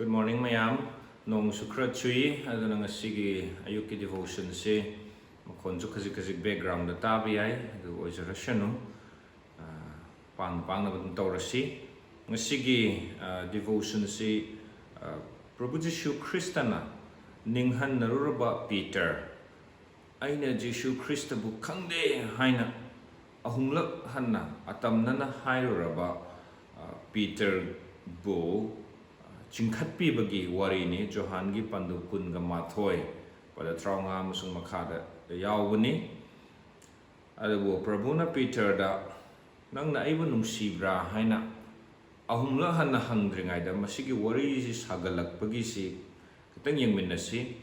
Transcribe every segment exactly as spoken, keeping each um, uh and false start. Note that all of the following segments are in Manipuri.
Good morning ꯃꯌꯥꯝ꯫ ꯅꯣꯡꯁꯨ ꯈꯔ ꯆꯨꯏ, ꯑꯗꯨꯅ ꯉꯁꯤꯒꯤ ꯑꯌꯨꯛꯀꯤ devotionꯁꯤ ꯃꯈꯣꯟꯁꯨ ꯈꯖꯤꯛ ꯈꯖꯤꯛ backgroundꯗ ꯇꯥꯕ ꯌꯥꯏ, ꯑꯗꯨ ꯑꯣꯏꯖꯔꯁꯅꯨ꯫ ꯑ, ꯄꯥꯡꯅ ꯄꯥꯡꯅꯕ ꯑꯗꯨꯝ ꯇꯧꯔꯁꯤ꯫ ꯉꯁꯤꯒꯤ, ꯑ, devotionꯁꯤ, ꯑ, ꯄ꯭ꯔꯚꯨ ꯖꯤꯁꯨ ꯈ꯭ꯔꯤꯁꯇꯅ ꯅꯤꯡꯍꯟꯅꯔꯨꯔꯕ ꯄꯤꯇꯔ, "ꯑꯩꯅ ꯖꯤꯁꯨ ꯈ꯭ꯔꯤꯁꯇꯕꯨ ꯈꯪꯗꯦ" ꯍꯥꯏꯅ ꯑꯍꯨꯝꯂꯛ ꯍꯟꯅ ꯑꯇꯝꯅꯅ ꯍꯥꯏꯔꯨꯔꯕ, ꯑ, ꯄꯤꯇꯔꯕꯨ, ꯑ, ꯆꯤꯡꯈꯠꯄꯤꯕꯒꯤ ꯋꯥꯔꯤꯅꯤ꯫ ꯖꯣꯍꯥꯟꯒꯤ ꯄꯟꯗꯨ ꯀꯨꯟꯒ ꯃꯥꯊꯣꯏ, ꯄꯗ ꯇꯔꯥꯃꯉꯥ ꯑꯃꯁꯨꯡ ꯃꯈꯥꯗ ꯌꯥꯎꯕꯅꯤ꯫ ꯑꯗꯨꯕꯨ ꯄ꯭ꯔꯚꯨꯅ ꯄꯤꯇꯔꯗ, "ꯅꯪꯅ ꯑꯩꯕꯨ ꯅꯨꯡꯁꯤꯕ꯭ꯔꯥ?" ꯍꯥꯏꯅ ꯑꯍꯨꯝꯂꯛ ꯍꯟꯅ ꯍꯪꯗ꯭ꯔꯤꯉꯩꯗ ꯃꯁꯤꯒꯤ ꯋꯥꯔꯤꯁꯤ ꯁꯥꯒꯠꯂꯛꯄꯒꯤꯁꯤ ꯈꯤꯇꯪ ꯌꯦꯡꯃꯤꯟꯅꯁꯤ꯫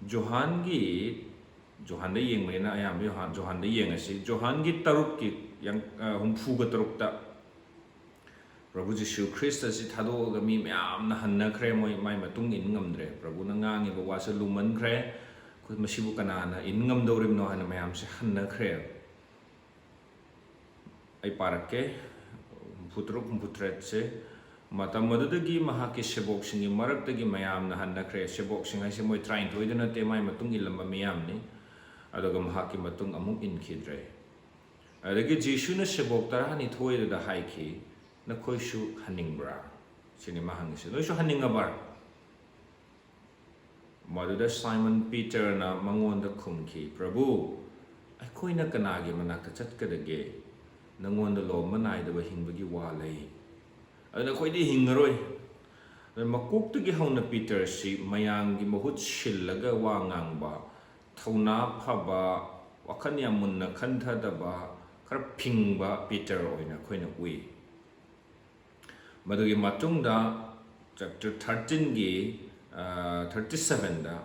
ꯖꯣꯍꯥꯟꯒꯤ, ꯖꯣꯍꯥꯟꯗ ꯌꯦꯡꯕꯅꯤꯅ ꯑꯌꯥꯝꯕ ꯖꯣꯍꯥꯟ, ꯖꯣꯍꯥꯟꯗ ꯌꯦꯡꯉꯁꯤ꯫ ꯖꯣꯍꯥꯟꯒꯤ ꯇꯔꯨꯛꯀꯤ ꯌꯥꯡ-, ꯑ, ꯍꯨꯝꯐꯨꯒ ꯇꯔꯨꯛꯇ ꯄ꯭ꯔꯚꯨ ꯖꯤꯁꯨ ꯈ꯭ꯔꯤꯁꯇ ꯑꯁꯤ ꯊꯥꯗꯣꯛꯑꯒ ꯃꯤ ꯃꯌꯥꯝꯅ ꯍꯟꯅꯈ꯭ꯔꯦ, ꯃꯣꯏ ꯃꯥꯏ ꯃꯇꯨꯡ ꯏꯟ ꯉꯝꯗ꯭ꯔꯦ꯫ ꯄ꯭ꯔꯚꯨꯅ ꯉꯥꯡꯉꯤꯕ ꯋꯥꯁꯦ ꯂꯨꯃꯟꯈ꯭ꯔꯦ, ꯑꯩꯈꯣꯏ ꯃꯁꯤꯕꯨ ꯀꯅꯥꯅ ꯏꯟ ꯉꯝꯗꯧꯔꯤꯕꯅꯣ ꯍꯥꯏꯅ ꯃꯌꯥꯝꯁꯦ ꯍꯟꯅꯈ꯭ꯔꯦ꯫ ꯑꯩ ꯄꯥꯔꯛꯀꯦ, ꯍꯨꯝꯐꯨꯇꯔꯨꯛ, ꯍꯨꯝꯐꯨꯇꯔꯦꯠꯁꯦ꯫ "ꯃꯇꯝ ꯑꯗꯨꯗꯒꯤ ꯃꯍꯥꯛꯀꯤ ꯁꯦꯕꯣꯛꯁꯤꯡꯒꯤ ꯃꯔꯛꯇꯒꯤ ꯃꯌꯥꯝꯅ ꯍꯟꯅꯈ꯭ꯔꯦ꯫" ꯁꯦꯕꯣꯛꯁꯤꯡ ꯍꯥꯏꯁꯦ ꯃꯣꯏ ꯇꯔꯥꯅꯤꯊꯣꯏꯗ ꯅꯠꯇꯦ, ꯃꯥꯏ ꯃꯇꯨꯡ ꯏꯜꯂꯝꯕ ꯃꯤꯌꯥꯝꯅꯤ꯫ ꯑꯗꯨꯒ ꯃꯍꯥꯛꯀꯤ ꯃꯇꯨꯡ ꯑꯃꯨꯛ ꯏꯟꯈꯤꯗ꯭ꯔꯦ꯫ ꯑꯗꯒꯤ ꯖꯤꯁꯨꯅ ꯁꯦꯕꯣꯛ ꯇꯔꯥꯅꯤꯊꯣꯏꯗꯨꯗ ꯍꯥꯏꯈꯤ, "ꯅꯈꯣꯏꯁꯨ ꯍꯟꯅꯤꯡꯕ꯭ꯔꯥ?" ꯁꯤꯅꯤ ꯃꯥ ꯍꯪꯉꯤꯁꯦ꯫ "ꯅꯣꯏꯁꯨ ꯍꯟꯅꯤꯡꯉꯕ꯭ꯔꯥ?" ꯃꯗꯨꯗ ꯁꯥꯏꯃꯟ ꯄꯤꯇꯔꯅ ꯃꯉꯣꯟꯗ ꯈꯨꯝꯈꯤ, "ꯄ꯭ꯔꯚꯨ, ꯑꯩꯈꯣꯏꯅ ꯀꯅꯥꯒꯤ ꯃꯅꯥꯛꯇ ꯆꯠꯀꯗꯒꯦ? ꯅꯉꯣꯟꯗ ꯂꯣꯝꯕ ꯅꯥꯏꯗꯕ ꯍꯤꯡꯕꯒꯤ ꯋꯥ ꯂꯩ꯫ ꯑꯗꯨꯅ ꯑꯩꯈꯣꯏꯗꯤ ꯍꯤꯡꯉꯔꯣꯏ꯫" ꯑꯗꯨꯅ ꯃꯀꯣꯛꯇꯒꯤ ꯍꯧꯅ ꯄꯤꯇꯔꯁꯤ ꯃꯌꯥꯝꯒꯤ ꯃꯍꯨꯠ ꯁꯤꯜꯂꯒ ꯋꯥ ꯉꯥꯡꯕ, ꯊꯧꯅꯥ ꯐꯕ, ꯋꯥꯈꯜ ꯌꯥꯝ ꯃꯨꯟꯅ ꯈꯟꯊꯗꯕ, ꯈꯔ ꯐꯤꯡꯕ ꯄꯤꯇꯔ ꯑꯣꯏꯅ ꯑꯩꯈꯣꯏꯅ ꯎꯏ꯫ ꯃꯗꯨꯒꯤ ꯃꯇꯨꯡꯗ chapter thirteenꯒꯤ, ꯑ, thirty sevenꯗ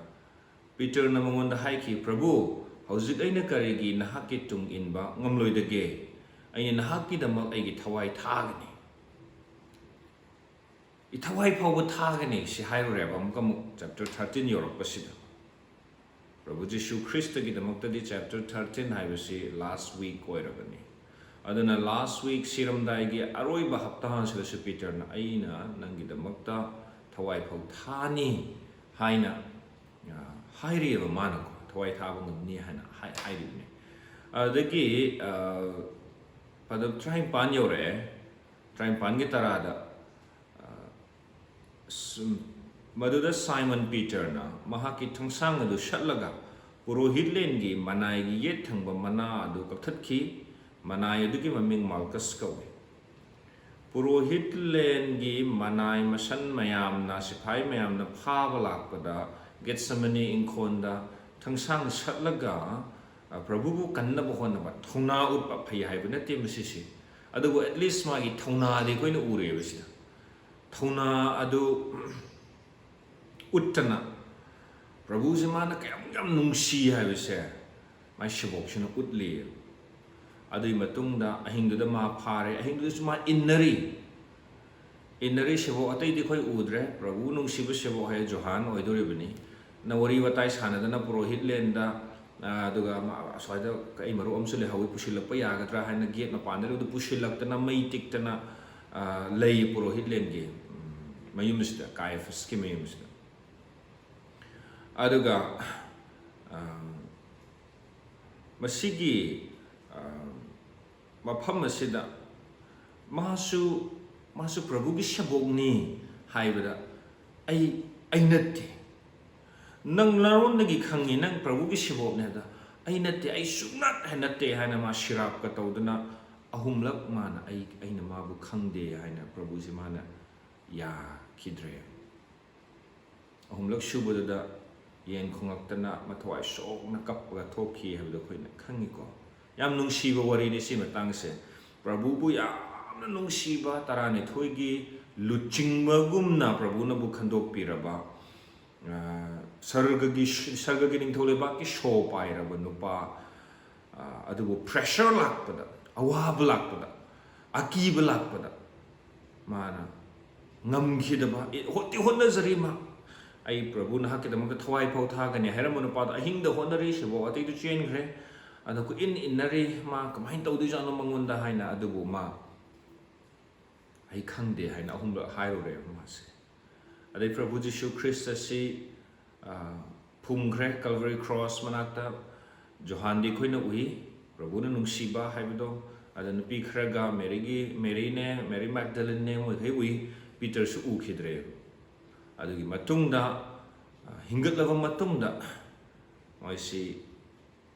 ꯄꯤꯇꯔꯅ ꯃꯉꯣꯟꯗ ꯍꯥꯏꯈꯤ, "ꯄ꯭ꯔꯚꯨ, ꯍꯧꯖꯤꯛ ꯑꯩꯅ ꯀꯔꯤꯒꯤ ꯅꯍꯥꯛꯀꯤ ꯇꯨꯡ ꯏꯟꯕ ꯉꯝꯂꯣꯏꯗꯒꯦ? ꯑꯩꯅ ꯅꯍꯥꯛꯀꯤꯗꯃꯛ ꯑꯩꯒꯤ ꯊꯋꯥꯏ ꯊꯥꯒꯅꯤ꯫ ꯏꯊꯋꯥꯏ ꯐꯥꯎꯕ ꯊꯥꯒꯅꯤ," ꯁꯤ ꯍꯥꯏꯔꯨꯔꯦꯕ ꯑꯃꯨꯛꯀ ꯑꯃꯨꯛ chapter thirteen ꯌꯧꯔꯛꯄꯁꯤꯗ꯫ ꯄ꯭ꯔꯚꯨ ꯖꯤꯁꯨ ꯈ꯭ꯔꯤꯁꯇꯒꯤꯗꯃꯛꯇꯗꯤ chapter thirteen ꯍꯥꯏꯕꯁꯤ last week ꯑꯣꯏꯔꯕꯅꯤ꯫ ꯑꯗꯨꯅ last week ꯁꯤꯔꯝꯗꯥꯏꯒꯤ ꯑꯔꯣꯏꯕ ꯍꯞꯇꯥ ꯑꯁꯤꯗꯁꯨ ꯄꯤꯇꯔꯅ, "ꯑꯩꯅ ꯅꯪꯒꯤꯗꯃꯛꯇ ꯊꯋꯥꯏ ꯐꯥꯎ ꯊꯥꯅꯤ ꯍꯥꯏꯅ, ꯑ, ꯍꯥꯏꯔꯤꯑꯕ ꯃꯥꯅꯀꯣ, ꯊꯋꯥꯏ ꯊꯥꯕ ꯉꯝꯅꯤ ꯍꯥꯏꯅ ꯍꯥꯏ-, ꯍꯥꯏꯔꯤꯕꯅꯤ꯫ ꯑꯗꯨꯗꯒꯤ, ꯑ, ꯄꯗꯞ ꯇꯔꯥꯅꯤꯄꯥꯟ ꯌꯧꯔꯛꯑꯦ꯫ ꯇꯔꯥꯅꯤꯄꯥꯟꯒꯤ ꯇꯔꯥꯗ, ꯑ, ꯁꯨꯝ, ꯃꯗꯨꯗ ꯁꯥꯏꯃꯟ ꯄꯤꯇꯔꯅ ꯃꯍꯥꯛꯀꯤ ꯊꯣꯡꯁꯥꯡ ꯑꯗꯨ ꯁꯠꯂꯒ ꯄꯨꯔꯣꯍꯤꯠꯂꯦꯟꯒꯤ ꯃꯅꯥꯏꯒꯤ ꯌꯦꯠ ꯊꯪꯕ ꯃꯅꯥ ꯑꯗꯨ ꯀꯛꯊꯠꯈꯤ꯫ ꯃꯅꯥꯏ ꯑꯗꯨꯒꯤ ꯃꯃꯤꯡ ꯃꯥꯜꯀꯁ ꯀꯧꯏ꯫ ꯄꯨꯔꯣꯍꯤꯠꯂꯦꯟꯒꯤ ꯃꯅꯥꯏ ꯃꯁꯟ ꯃꯌꯥꯝꯅ, ꯁꯤꯐꯥꯏ ꯃꯌꯥꯝꯅ ꯐꯥꯕ ꯂꯥꯛꯄꯗ ꯒꯦꯠꯁꯦꯃꯅꯤ ꯏꯪꯈꯣꯜꯗ ꯊꯣꯡꯁꯥꯡ ꯁꯠꯂꯒ, ꯑ, ꯄ꯭ꯔꯚꯨꯕꯨ ꯀꯟꯅꯕ ꯍꯣꯠꯅꯕ, ꯊꯧꯅꯥ ꯎꯠꯄ ꯐꯩ ꯍꯥꯏꯕ ꯅꯠꯇꯦ ꯃꯁꯤꯁꯤ, ꯑꯗꯨꯕꯨ at least ꯃꯥꯒꯤ ꯊꯧꯅꯥꯗꯤ ꯑꯩꯈꯣꯏꯅ ꯎꯔꯦꯕ ꯁꯤꯗ꯫ ꯊꯧꯅꯥ ꯑꯗꯨ ꯎꯠꯇꯅ ꯄ꯭ꯔꯚꯨꯁꯦ ꯃꯥꯅ ꯀꯌꯥꯃꯨꯛ ꯌꯥꯝ ꯅꯨꯡꯁꯤ ꯍꯥꯏꯕꯁꯦ ꯃꯥꯏ ꯁꯦꯕꯣꯛꯁꯤꯅ ꯎꯠꯂꯤ꯫ ꯑꯗꯨꯒꯤ ꯃꯇꯨꯡꯗ ꯑꯍꯤꯡꯗꯨꯗ ꯃꯥ ꯐꯥꯔꯦ, ꯑꯍꯤꯡꯗꯨꯗꯁꯨ ꯃꯥ ꯏꯟꯅꯔꯤ꯫ ꯏꯟꯅꯔꯤ ꯁꯦꯕꯣꯛ ꯑꯇꯩꯗꯤ ꯑꯩꯈꯣꯏ ꯎꯗ꯭ꯔꯦ꯫ ꯄ꯭ꯔꯚꯨ ꯅꯨꯡꯁꯤꯕ ꯁꯦꯕꯣꯛ ꯍꯥꯏ ꯖꯣꯍꯥꯟ ꯑꯣꯏꯗꯣꯔꯤꯕꯅꯤ꯫ ꯅ ꯋꯥꯔꯤ ꯋꯥꯇꯥꯏ ꯁꯥꯟꯅꯗꯅ ꯄꯨꯔꯣꯍꯤꯠꯂꯦꯟꯗ, ꯑ, ꯑꯗꯨꯒ ꯃꯥ ꯑꯁ꯭ꯋꯥꯏꯗ ꯑꯩ ꯃꯔꯨꯞ ꯑꯃꯁꯨ ꯂꯩꯍꯧꯋꯤ, ꯄꯨꯁꯤꯜꯂꯛꯄ ꯌꯥꯒꯗ꯭ꯔꯥ ꯍꯥꯏꯅ ꯒꯦꯠ ꯃꯄꯥꯟꯗ ꯂꯩꯕꯗꯨ ꯄꯨꯁꯤꯜꯂꯛꯇꯅ ꯃꯩ ꯇꯤꯛꯇꯅ, ꯑ, ꯂꯩ ꯄꯨꯔꯣꯍꯤꯠꯂꯦꯟꯒꯤ, ꯎꯝ, ꯃꯌꯨꯝꯁꯤꯗ, ꯀꯥꯏꯐꯁꯀꯤ ꯃꯌꯨꯝꯁꯤꯗ꯫ ꯑꯗꯨꯒ, ꯑ, ꯃꯁꯤꯒꯤ, ꯑ, ꯃꯐꯝ ꯑꯁꯤꯗ ꯃꯥꯁꯨ, ꯃꯥꯁꯨ ꯄ꯭ꯔꯚꯨꯒꯤ ꯁꯦꯕꯣꯛꯅꯤ ꯍꯥꯏꯕꯗ, "ꯑꯩ, ꯑꯩ ꯅꯠꯇꯦ꯫ ꯅꯪ ꯅꯔꯣꯟꯗꯒꯤ ꯈꯪꯉꯤ, ꯅꯪ ꯄ꯭ꯔꯚꯨꯒꯤ ꯁꯦꯕꯣꯛꯅꯤ" ꯍꯥꯏꯕꯗ, "ꯑꯩ ꯅꯠꯇꯦ, ꯑꯩ ꯁꯨꯡꯅꯠ ꯍꯦꯛ ꯅꯠꯇꯦ" ꯍꯥꯏꯅ ꯃꯥ ꯁꯤꯔꯥꯞꯀ ꯇꯧꯗꯨꯅ ꯑꯍꯨꯝꯂꯛ ꯃꯥꯅ "ꯑꯩ, ꯑꯩꯅ ꯃꯥꯕꯨ ꯈꯪꯗꯦ" ꯍꯥꯏꯅ ꯄ꯭ꯔꯚꯨꯁꯦ ꯃꯥꯅ ꯌꯥꯈꯤꯗ꯭ꯔꯦ꯫ ꯑꯍꯨꯝꯂꯛ ꯁꯨꯕꯗꯨꯗ ꯌꯦꯟ ꯈꯣꯡꯉꯛꯇꯅ ꯃꯊꯋꯥꯏ ꯁꯣꯛꯅ ꯀꯞꯄꯒ ꯊꯣꯛꯈꯤ ꯍꯥꯏꯕꯗꯣ ꯑꯩꯈꯣꯏꯅ ꯈꯪꯉꯤꯀꯣ꯫ ꯌꯥꯝ ꯅꯨꯡꯁꯤꯕ ꯋꯥꯔꯤꯅꯤ ꯁꯤ ꯃꯇꯥꯡꯁꯦ꯫ ꯄ꯭ꯔꯚꯨꯕꯨ ꯌꯥꯝꯅ ꯅꯨꯡꯁꯤꯕ ꯇꯔꯥꯅꯤꯊꯣꯏꯒꯤ ꯂꯨꯆꯤꯡꯕꯒꯨꯝꯅ ꯄ꯭ꯔꯚꯨꯅꯕꯨ ꯈꯟꯗꯣꯛꯄꯤꯔꯕ, ꯑ, ꯁꯔꯒꯒꯤ, ꯁꯔꯒꯒꯤ ꯅꯤꯡꯊꯧ ꯂꯩꯕꯥꯛꯀꯤ ꯁꯣ ꯄꯥꯏꯔꯕ ꯅꯨꯄꯥ, ꯑ, ꯑꯗꯨꯕꯨ pressure ꯂꯥꯛꯄꯗ, ꯑꯋꯥꯕ ꯂꯥꯛꯄꯗ, ꯑꯀꯤꯕ ꯂꯥꯛꯄꯗ ꯃꯥꯅ ꯉꯝꯈꯤꯗꯕ, ꯑꯦ, ꯍꯣꯠꯇꯤ ꯍꯣꯠꯅꯖꯔꯤ ꯃꯥ꯫ "ꯑꯩ ꯄ꯭ꯔꯚꯨ ꯅꯍꯥꯛꯀꯤꯗꯃꯛꯇ ꯊꯋꯥꯏ ꯐꯥꯎ ꯊꯥꯒꯅꯤ" ꯍꯥꯏꯔꯝꯕ ꯅꯨꯄꯥꯗꯣ ꯑꯍꯤꯡꯗ ꯍꯣꯠꯅꯔꯤ, ꯁꯦꯕꯣꯛ ꯑꯇꯩꯗꯨ ꯆꯦꯟꯈ꯭ꯔꯦ꯫ ꯑꯗꯣ ꯀꯣꯏꯏꯟ ꯏꯟꯅꯔꯤ, ꯃꯥ ꯀꯃꯥꯏꯅ ꯇꯧꯗꯣꯏꯖꯥꯠꯅꯣ ꯃꯉꯣꯟꯗ ꯍꯥꯏꯅ, ꯑꯗꯨꯕꯨ ꯃꯥ "ꯑꯩ ꯈꯪꯗꯦ" ꯍꯥꯏꯅ ꯑꯍꯨꯝꯂꯛ ꯍꯥꯏꯔꯨꯔꯦꯕ ꯃꯥꯁꯦ꯫ ꯑꯗꯩ ꯄ꯭ꯔꯚꯨ ꯖꯤꯁꯨ ꯈ꯭ꯔꯤꯁꯇ ꯑꯁꯤ, ꯑ, ꯐꯨꯝꯈ꯭ꯔꯦ ꯀꯜꯚꯔꯤ ꯀ꯭ꯔꯣꯁ ꯃꯅꯥꯛꯇ꯫ ꯖꯣꯍꯥꯟꯗꯤ ꯑꯩꯈꯣꯏꯅ ꯎꯏ, ꯄ꯭ꯔꯚꯨꯅ ꯅꯨꯡꯁꯤꯕ ꯍꯥꯏꯕꯗꯣ꯫ ꯑꯗ ꯅꯨꯄꯤ ꯈꯔꯒ ꯃꯦꯔꯤꯒꯤ, ꯃꯦꯔꯤꯅꯦ, ꯃꯦꯔꯤ ꯃꯦꯒꯗꯂꯤꯟꯅꯦ, ꯃꯣꯏꯈꯩ ꯎꯏ꯫ ꯄꯤꯇꯔꯁꯨ ꯎꯈꯤꯗ꯭ꯔꯦ꯫ ꯑꯗꯨꯒꯤ ꯃꯇꯨꯡꯗ, ꯑ, ꯍꯤꯡꯒꯠꯂꯕ ꯃꯇꯨꯡꯗ ꯃꯣꯏꯁꯤ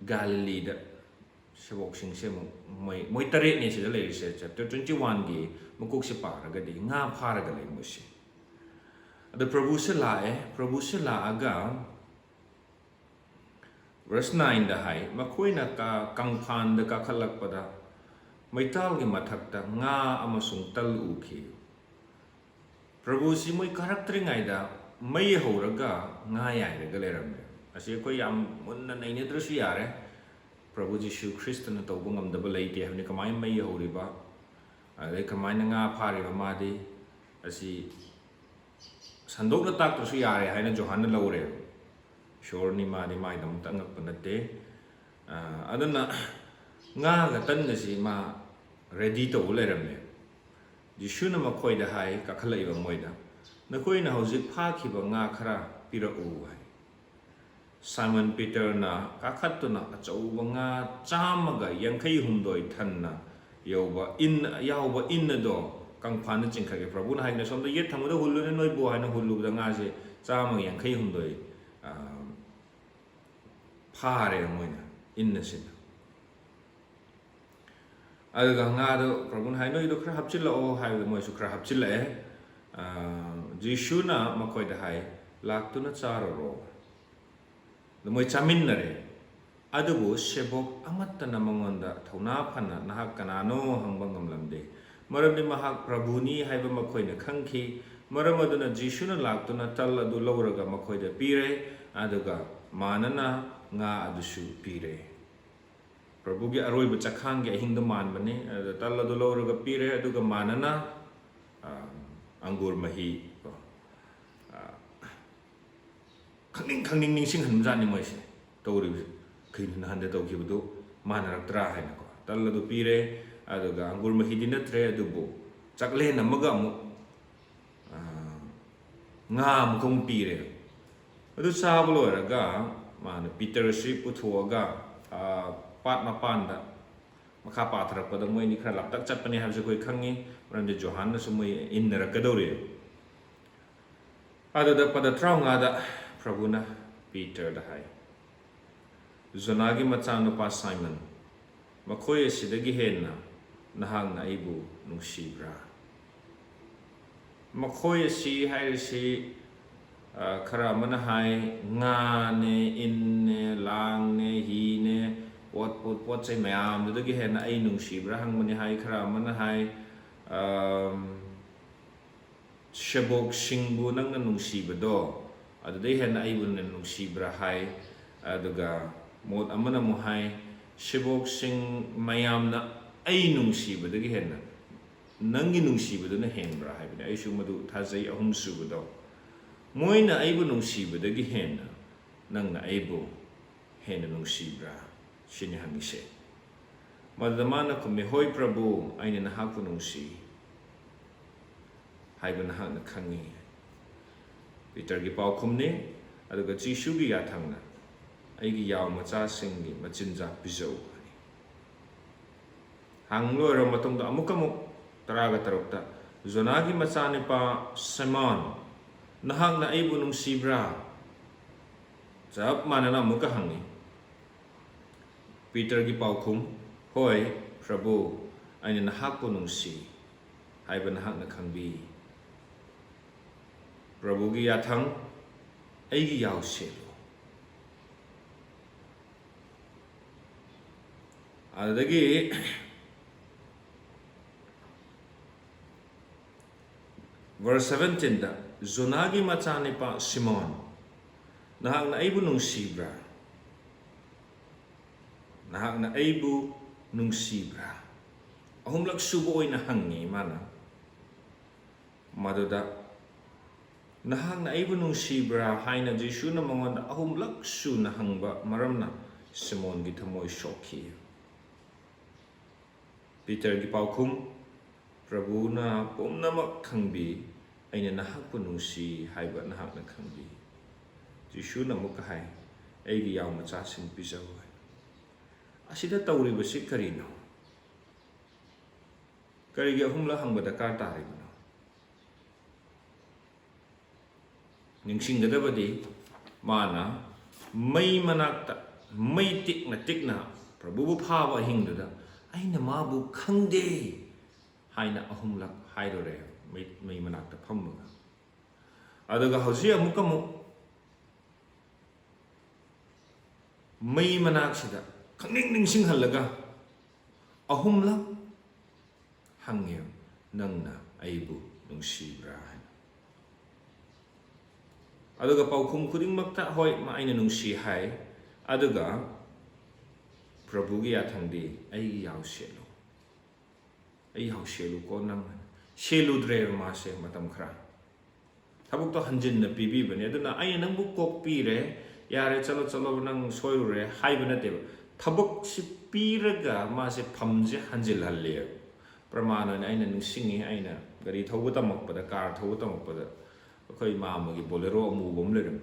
ꯒꯥꯂꯤꯂꯤꯗ ꯁꯦꯕꯣꯛꯁꯤꯡꯁꯦ ꯑꯃꯨꯛ ꯃꯣꯏ, ꯃꯣꯏ ꯇꯔꯦꯠꯅꯦ ꯁꯤꯗ ꯂꯩꯔꯤꯁꯦ꯫ ꯆꯦꯞꯇꯔ ꯇ꯭ꯋꯦꯟꯇꯤ ꯋꯥꯟꯒꯤ ꯃꯀꯣꯛꯁꯦ ꯄꯥꯔꯒꯗꯤ ꯉꯥ ꯐꯥꯔꯒ ꯂꯩ ꯃꯣꯏꯁꯦ꯫ ꯑꯗ ꯄ꯭ꯔꯚꯨꯁꯦ ꯂꯥꯛꯑꯦ꯫ ꯄ꯭ꯔꯚꯨꯁꯦ ꯂꯥꯛꯑꯒ ꯚꯔꯁ ꯅꯥꯏꯟꯗ ꯍꯥꯏ, "ꯃꯈꯣꯏꯅ ꯀ-, ꯀꯪꯐꯥꯟꯗ ꯀꯥꯈꯠꯂꯛꯄꯗ ꯃꯩꯇꯥꯜꯒꯤ ꯃꯊꯛꯇ ꯉꯥ ꯑꯃꯁꯨꯡ ꯇꯜ ꯎꯈꯤ"꯫ ꯄ꯭ꯔꯚꯨꯁꯤ ꯃꯣꯏ ꯀꯥꯔꯛꯇ꯭ꯔꯤꯉꯩꯗ ꯃꯩ ꯍꯧꯔꯒ ꯉꯥ ꯌꯥꯏꯔꯒ ꯂꯩꯔꯝꯃꯦ꯫ ꯑꯁꯤ ꯑꯩꯈꯣꯏ ꯌꯥꯝ ꯃꯨꯟꯅ ꯅꯩꯅꯗ꯭ꯔꯁꯨ ꯌꯥꯔꯦ꯫ ꯄ꯭ꯔꯚꯨ ꯖꯤꯁꯨ ꯈ꯭ꯔꯤꯁꯇꯅ ꯇꯧꯕ ꯉꯝꯗꯕ ꯂꯩꯇꯦ ꯍꯥꯏꯕꯅꯤ꯫ ꯀꯃꯥꯏꯅ ꯃꯩ ꯍꯧꯔꯤꯕ, ꯑꯗꯩ ꯀꯃꯥꯏꯅ ꯉꯥ ꯐꯥꯔꯤꯕ ꯃꯥꯗꯤ, ꯑꯁꯤ ꯁꯟꯗꯣꯛꯅ ꯇꯥꯛꯇ꯭ꯔꯁꯨ ꯌꯥꯔꯦ ꯍꯥꯏꯅ ꯖꯣꯍꯥꯟꯅ ꯂꯧꯔꯦ꯫ ꯏꯁꯣꯔꯅꯤ ꯃꯥꯗꯤ, ꯃꯥꯒꯤꯗꯃꯛꯇ ꯑꯉꯛꯄ ꯅꯠꯇꯦ꯫ ꯑ, ꯑꯗꯨꯅ ꯉꯥꯒ ꯇꯟꯒꯁꯤ ꯃꯥ ꯔꯦꯗꯤ ꯇꯧꯕ ꯂꯩꯔꯝꯃꯦ꯫ ꯖꯤꯁꯨꯅ ꯃꯈꯣꯏꯗ ꯍꯥꯏ, ꯀꯥꯈꯠꯂꯛꯏꯕ ꯃꯣꯏꯗ, "ꯅꯈꯣꯏꯅ ꯍꯧꯖꯤꯛ ꯐꯥꯈꯤꯕ ꯉꯥ ꯈꯔ ꯄꯤꯔꯛꯎ" ꯍꯥꯏ꯫ ꯁꯥꯏꯃꯟ ꯄꯤꯇꯔꯅ ꯀꯥꯈꯠꯇꯨꯅ ꯑꯆꯧꯕ ꯉꯥ ꯆꯥꯝꯃꯒ ꯌꯥꯡꯈꯩ ꯍꯨꯝꯗꯣꯏ ꯊꯟꯅ ꯌꯧꯕ ꯏꯟ, ꯌꯥꯎꯕ ꯏꯟ ꯑꯗꯣ ꯀꯪꯐꯥꯟꯗ ꯆꯤꯡꯈꯠꯂꯦ꯫ ꯄ꯭ꯔꯚꯨꯅ ꯍꯥꯏꯗꯅ, "ꯁꯣꯝꯗ ꯌꯦꯠ ꯊꯪꯕꯗ ꯍꯨꯜꯂꯨꯅꯦ ꯅꯣꯏꯕꯨ" ꯍꯥꯏꯅ ꯍꯨꯜꯂꯨꯕꯗ ꯉꯥꯁꯦ ꯆꯥꯝꯃꯒ ꯌꯥꯡꯈꯩ ꯍꯨꯝꯗꯣꯏ, ꯑ, ꯐꯥꯔꯦ ꯃꯣꯏꯅ ꯏꯟ ꯑꯁꯤꯅ꯫ ꯑꯗꯨꯒ ꯉꯥꯗꯣ ꯄ꯭ꯔꯚꯨꯅ ꯍꯥꯏ, "ꯅꯣꯏꯗꯣ ꯈꯔ ꯍꯥꯞꯆꯤꯜꯂꯛꯑꯣ" ꯍꯥꯏꯕꯗ ꯃꯣꯏꯁꯨ ꯈꯔ ꯍꯥꯞꯆꯤꯜꯂꯛꯑꯦ꯫ ꯑ, ꯖꯤꯁꯨꯅ ꯃꯈꯣꯏꯗ ꯍꯥꯏ, "ꯂꯥꯛꯇꯨꯅ ꯆꯥꯔꯨꯔꯣ"꯫ ꯑꯗꯨ ꯃꯣꯏ ꯆꯥꯃꯤꯟꯅꯔꯦ꯫ ꯑꯗꯨꯕꯨ ꯁꯦꯕꯣꯛ ꯑꯃꯠꯇꯅ ꯃꯉꯣꯟꯗ ꯊꯧꯅꯥ ꯐꯅ, "ꯅꯍꯥꯛ ꯀꯅꯥꯅꯣ?" ꯍꯪꯕ ꯉꯝꯂꯝꯗꯦ, ꯃꯔꯝꯗꯤ ꯃꯍꯥꯛ ꯄ꯭ꯔꯚꯨꯅꯤ ꯍꯥꯏꯕ ꯃꯈꯣꯏꯅ ꯈꯪꯈꯤ꯫ ꯃꯔꯝ ꯑꯗꯨꯅ ꯖꯤꯁꯨꯅ ꯂꯥꯛꯇꯨꯅ ꯇꯜ ꯑꯗꯨ ꯂꯧꯔꯒ ꯃꯈꯣꯏꯗ ꯄꯤꯔꯦ, ꯑꯗꯨꯒ ꯃꯥꯅꯅ ꯉꯥ ꯑꯗꯨꯁꯨ ꯄꯤꯔꯦ꯫ ꯄ꯭ꯔꯚꯨꯒꯤ ꯑꯔꯣꯏꯕ ꯆꯈꯥꯡꯒꯤ ꯑꯍꯤꯡꯗ ꯃꯥꯟꯕꯅꯤ꯫ ꯑꯗꯨꯗ ꯇꯜ ꯑꯗꯨ ꯂꯧꯔꯒ ꯄꯤꯔꯦ, ꯑꯗꯨꯒ ꯃꯥꯅꯅ, ꯑ, ꯑꯪꯒꯨꯔ ꯃꯍꯤ, ꯀꯣ, ꯑ, ꯈꯪꯅꯤꯡ ꯈꯪꯅꯤꯡ ꯅꯤꯡꯁꯤꯡꯍꯟꯕꯖꯥꯠꯅꯤ ꯃꯣꯏꯁꯦ ꯇꯧꯔꯤꯕꯁꯦ꯫ "ꯀꯩꯅꯣ ꯅꯍꯥꯟꯗ ꯇꯧꯈꯤꯕꯗꯨ ꯃꯥꯟꯅꯔꯛꯇ꯭ꯔꯥ?" ꯍꯥꯏꯅꯀꯣ꯫ ꯇꯜ ꯑꯗꯨ ꯄꯤꯔꯦ, ꯑꯗꯨꯒ ꯑꯪꯒꯨꯔ ꯃꯍꯤꯗꯤ ꯅꯠꯇ꯭ꯔꯦ, ꯑꯗꯨꯕꯨ ꯆꯥꯛꯂꯦꯟ ꯑꯃꯒ ꯑꯃꯨꯛ, ꯑ, ꯉꯥ ꯑꯃꯈꯛ ꯄꯤꯔꯦ꯫ ꯑꯗꯨ ꯆꯥꯕ ꯂꯣꯏꯔꯒ ꯃꯥꯅ ꯄꯤꯇꯔꯁꯤ ꯄꯨꯊꯣꯛꯑꯒ, ꯑ, ꯄꯥꯠ ꯃꯄꯥꯟꯗ, ꯃꯈꯥ ꯄꯥꯊꯔꯛꯄꯗ ꯃꯣꯏ ꯑꯅꯤ ꯈꯔ ꯂꯥꯞꯇꯛ ꯆꯠꯄꯅꯦ ꯍꯥꯏꯕꯁꯦ ꯑꯩꯈꯣꯏ ꯈꯪꯉꯤ, ꯃꯔꯝꯗꯤ ꯖꯣꯍꯥꯟꯅꯁꯨ ꯃꯣꯏ ꯏꯟꯅꯔꯛꯀꯗꯧꯔꯤ꯫ ꯑꯗꯨꯗ ꯄꯗ ꯇꯔꯥꯃꯉꯥꯗ ꯄ꯭ꯔꯚꯨꯅ ꯄꯤꯇꯔꯗ ꯍꯥꯏ, "ꯖꯣꯅꯥꯒꯤ ꯃꯆꯥꯅꯨꯄꯥ ꯁꯥꯏꯃꯟ, ꯃꯈꯣꯏ ꯑꯁꯤꯗꯒꯤ ꯍꯦꯟꯅ ꯅꯍꯥꯛꯅ ꯑꯩꯕꯨ ꯅꯨꯡꯁꯤꯕ꯭ꯔꯥ?" ꯃꯈꯣꯏ ꯑꯁꯤ ꯍꯥꯏꯔꯤꯁꯤ, ꯑ, ꯈꯔ ꯑꯃꯅ ꯍꯥꯏ, ꯉꯥꯅꯦ, ꯏꯟꯅꯦ, ꯂꯥꯡꯅꯦ, ꯍꯤꯅꯦ, ꯄꯣꯠ, ꯄꯣꯠ, ꯄꯣꯠ ꯆꯩ ꯃꯌꯥꯝꯗꯨꯗꯒꯤ ꯍꯦꯟꯅ ꯑꯩ ꯅꯨꯡꯁꯤꯕ꯭ꯔꯥ ꯍꯪꯕꯅꯤ ꯍꯥꯏ꯫ ꯈꯔ ꯑꯃꯅ ꯍꯥꯏ, ꯑꯝ, "ꯁꯦꯕꯣꯛꯁꯤꯡꯕꯨ ꯅꯪꯅ ꯅꯨꯡꯁꯤꯕꯗꯣ, ꯑꯗꯨꯗꯩ ꯍꯦꯟꯅ ꯑꯩꯕꯨ ꯅꯪꯅ ꯅꯨꯡꯁꯤꯕ꯭ꯔꯥ?" ꯍꯥꯏ꯫ ꯑꯗꯨꯒ ꯃꯣꯠ ꯑꯃꯅ ꯑꯃꯨꯛ ꯍꯥꯏ, "ꯁꯦꯕꯣꯛꯁꯤꯡ ꯃꯌꯥꯝꯅ ꯑꯩ ꯅꯨꯡꯁꯤꯕꯗꯒꯤ ꯍꯦꯟꯅ ꯅꯪꯒꯤ ꯅꯨꯡꯁꯤꯕꯗꯨꯅ ꯍꯦꯟꯕ꯭ꯔꯥ?" ꯍꯥꯏꯕꯅꯤ꯫ ꯑꯩꯁꯨ ꯃꯗꯨ ꯊꯥꯖꯩ꯫ ꯑꯍꯨꯝꯁꯨꯕꯗꯣ, "ꯃꯣꯏꯅ ꯑꯩꯕꯨ ꯅꯨꯡꯁꯤꯕꯗꯒꯤ ꯍꯦꯟꯅ ꯅꯪꯅ ꯑꯩꯕꯨ ꯍꯦꯟꯅ ꯅꯨꯡꯁꯤꯕ꯭ꯔꯥ?" ꯁꯤꯅꯤ ꯍꯪꯉꯤꯁꯦ꯫ ꯃꯗꯨꯗ ꯃꯥꯅ ꯈꯨꯝꯃꯤ, "ꯍꯣꯏ ꯄ꯭ꯔꯚꯨ, ꯑꯩꯅ ꯅꯍꯥꯛꯄꯨ ꯅꯨꯡꯁꯤ ꯍꯥꯏꯕ ꯅꯍꯥꯛꯅ ꯈꯪꯉꯤ꯫" ꯄꯤꯇꯔꯒꯤ ꯄꯥꯎꯈꯨꯝꯅꯤ꯫ ꯑꯗꯨꯒ ꯖꯤꯁꯨꯒꯤ ꯌꯥꯊꯪꯅ, "ꯑꯩꯒꯤ ꯌꯥꯎ ꯃꯆꯥꯁꯤꯡꯒꯤ ꯃꯆꯤꯟꯖꯥꯛ ꯄꯤꯖꯧ" ꯍꯥꯏ꯫ ꯍꯪ ꯂꯣꯏꯔꯕ ꯃꯇꯨꯡꯗ ꯑꯃꯨꯛꯀ ꯑꯃꯨꯛ ꯇꯔꯥꯒ ꯇꯔꯨꯛꯇ, "ꯖꯣꯅꯥꯒꯤ ꯃꯆꯥꯅꯨꯄꯥ ꯁꯤꯃꯣꯟ, ꯅꯍꯥꯛꯅ ꯑꯩꯕꯨ ꯅꯨꯡꯁꯤꯕ꯭ꯔꯥ?" ꯆꯞ ꯃꯥꯟꯅꯅ ꯑꯃꯨꯛꯀ ꯍꯪꯉꯤ꯫ ꯄꯤꯇꯔꯒꯤ ꯄꯥꯎꯈꯨꯝ, "ꯍꯣꯏ ꯄ꯭ꯔꯚꯨ, ꯑꯩꯅ ꯅꯍꯥꯛꯄꯨ ꯅꯨꯡꯁꯤ ꯍꯥꯏꯕ ꯅꯍꯥꯛꯅ ꯈꯪꯕꯤ꯫" ꯄ꯭ꯔꯚꯨꯒꯤ ꯌꯥꯊꯪ, "ꯑꯩꯒꯤ ꯌꯥꯎꯁꯦꯜꯂꯨ꯫" ꯑꯗꯨꯗꯒꯤ verse seventeenꯗ, "ꯖꯣꯅꯥꯒꯤ ꯃꯆꯥꯅꯨꯄꯥ ꯁꯤꯃꯣꯟ, ꯅꯍꯥꯛꯅ ꯑꯩꯕꯨ ꯅꯨꯡꯁꯤꯕ꯭ꯔꯥ? ꯅꯍꯥꯛꯅ ꯑꯩꯕꯨ ꯅꯨꯡꯁꯤꯕ꯭ꯔꯥ?" ꯑꯍꯨꯝꯂꯛ ꯁꯨꯕ ꯑꯣꯏꯅ ꯍꯪꯉꯤ ꯃꯥꯅ꯫ ꯃꯗꯨꯗ, "ꯅꯍꯥꯛꯅ ꯑꯩꯕꯨ ꯅꯨꯡꯁꯤꯕ꯭ꯔꯥ?" ꯍꯥꯏꯅ ꯖꯤꯁꯨꯅ ꯃꯉꯣꯟꯗ ꯑꯍꯨꯝꯂꯛ ꯁꯨꯅ ꯍꯪꯕ ꯃꯔꯝꯅ ꯁꯤꯃꯣꯟꯒꯤ ꯊꯃꯣꯏ ꯁꯣꯛꯈꯤ꯫ ꯄꯤꯇꯔꯒꯤ ꯄꯥꯎꯈꯨꯝ, ꯄ꯭ꯔꯚꯨꯅ ꯄꯨꯝꯅꯃꯛ ꯈꯪꯕꯤ, ꯑꯩꯅ ꯅꯍꯥꯛꯄꯨ ꯅꯨꯡꯁꯤ ꯍꯥꯏꯕ ꯅꯍꯥꯛꯅ ꯈꯪꯕꯤ꯫ ꯖꯤꯁꯨꯅ ꯑꯃꯨꯛꯀ ꯍꯥꯏ, "ꯑꯩꯒꯤ ꯌꯥꯎ ꯃꯆꯥꯁꯤꯡ ꯄꯤꯖꯧ" ꯍꯥꯏ꯫ ꯑꯁꯤꯗ ꯇꯧꯔꯤꯕꯁꯤ ꯀꯔꯤꯅꯣ? ꯀꯔꯤꯒꯤ ꯑꯍꯨꯝꯂꯛ ꯍꯪꯕ ꯗꯔꯀꯥꯔ ꯇꯥꯔꯤꯕꯅꯣ? ꯅꯤꯡꯁꯤꯡꯒꯗꯕꯗꯤ, ꯃꯥꯅ ꯃꯩ ꯃꯅꯥꯛꯇ ꯃꯩ ꯇꯤꯛꯅ ꯇꯤꯛꯅ ꯄ꯭ꯔꯚꯨꯕꯨ ꯐꯥꯕ ꯑꯍꯤꯡꯗꯨꯗ, "ꯑꯩꯅ ꯃꯥꯕꯨ ꯈꯪꯗꯦ" ꯍꯥꯏꯅ ꯑꯍꯨꯝꯂꯛ ꯍꯥꯏꯔꯨꯔꯦ, ꯃꯩ, ꯃꯩ ꯃꯅꯥꯛꯇ ꯐꯝꯃꯒ꯫ ꯑꯗꯨꯒ ꯍꯧꯖꯤꯛ ꯑꯃꯨꯛ ꯑꯃꯨꯛ ꯃꯩ ꯃꯅꯥꯛꯁꯤꯗ ꯈꯪꯅꯤꯡ ꯅꯤꯡꯁꯤꯡꯍꯜꯂꯒ ꯑꯍꯨꯝꯂꯛ ꯍꯪꯉꯦ, "ꯅꯪꯅ ꯑꯩꯕꯨ ꯅꯨꯡꯁꯤꯕ꯭ꯔꯥ?" ꯍꯥꯏꯅ꯫ ꯑꯗꯨꯒ ꯄꯥꯎꯈꯨꯝ ꯈꯨꯗꯤꯡꯃꯛꯇ, "ꯍꯣꯏ, ꯃꯥ ꯑꯩꯅ ꯅꯨꯡꯁꯤ" ꯍꯥꯏ꯫ ꯑꯗꯨꯒ ꯄ꯭ꯔꯚꯨꯒꯤ ꯌꯥꯊꯪꯗꯤ, "ꯑꯩꯒꯤ ꯌꯥꯎ ꯁꯦꯠꯂꯨ, ꯑꯩ ꯌꯥꯎ ꯁꯦꯠꯂꯨꯀꯣ ꯅꯪ" ꯍꯥꯏꯅ꯫ ꯁꯦꯠꯂꯨꯗ꯭ꯔꯦꯕ ꯃꯥꯁꯦ ꯃꯇꯝ ꯈꯔ꯫ ꯊꯕꯛꯇꯣ ꯍꯟꯖꯤꯟꯅ ꯄꯤꯕꯤꯕꯅꯦ꯫ ꯑꯗꯨꯅ "ꯑꯩꯅ ꯅꯪꯕꯨ ꯀꯣꯛꯄꯤꯔꯦ, ꯌꯥꯔꯦ, ꯆꯠꯂꯣ, ꯆꯠꯂꯣ, ꯅꯪ ꯁꯣꯏꯔꯨꯔꯦ" ꯍꯥꯏꯕ ꯅꯠꯇꯦꯕ꯫ ꯊꯕꯛꯁꯤ ꯄꯤꯔꯒ ꯃꯥꯁꯦ ꯐꯝꯁꯦ ꯍꯟꯖꯤꯜꯍꯜꯂꯦꯕ꯫ ꯄ꯭ꯔꯃꯥꯟ ꯑꯣꯏꯅ ꯑꯩꯅ ꯅꯤꯡꯁꯤꯡꯉꯤ, ꯑꯩꯅ ꯒꯥꯔꯤ ꯊꯧꯕ ꯇꯝꯃꯛꯄꯗ, ꯀꯥꯔ ꯊꯧꯕ ꯇꯝꯃꯛꯄꯗ, ꯑꯩꯈꯣꯏ ꯃꯥꯝꯃꯒꯤ ꯕꯣꯂꯦꯔꯣ ꯑꯃꯨꯕ ꯑꯃ ꯂꯩꯔꯝꯃꯤ꯫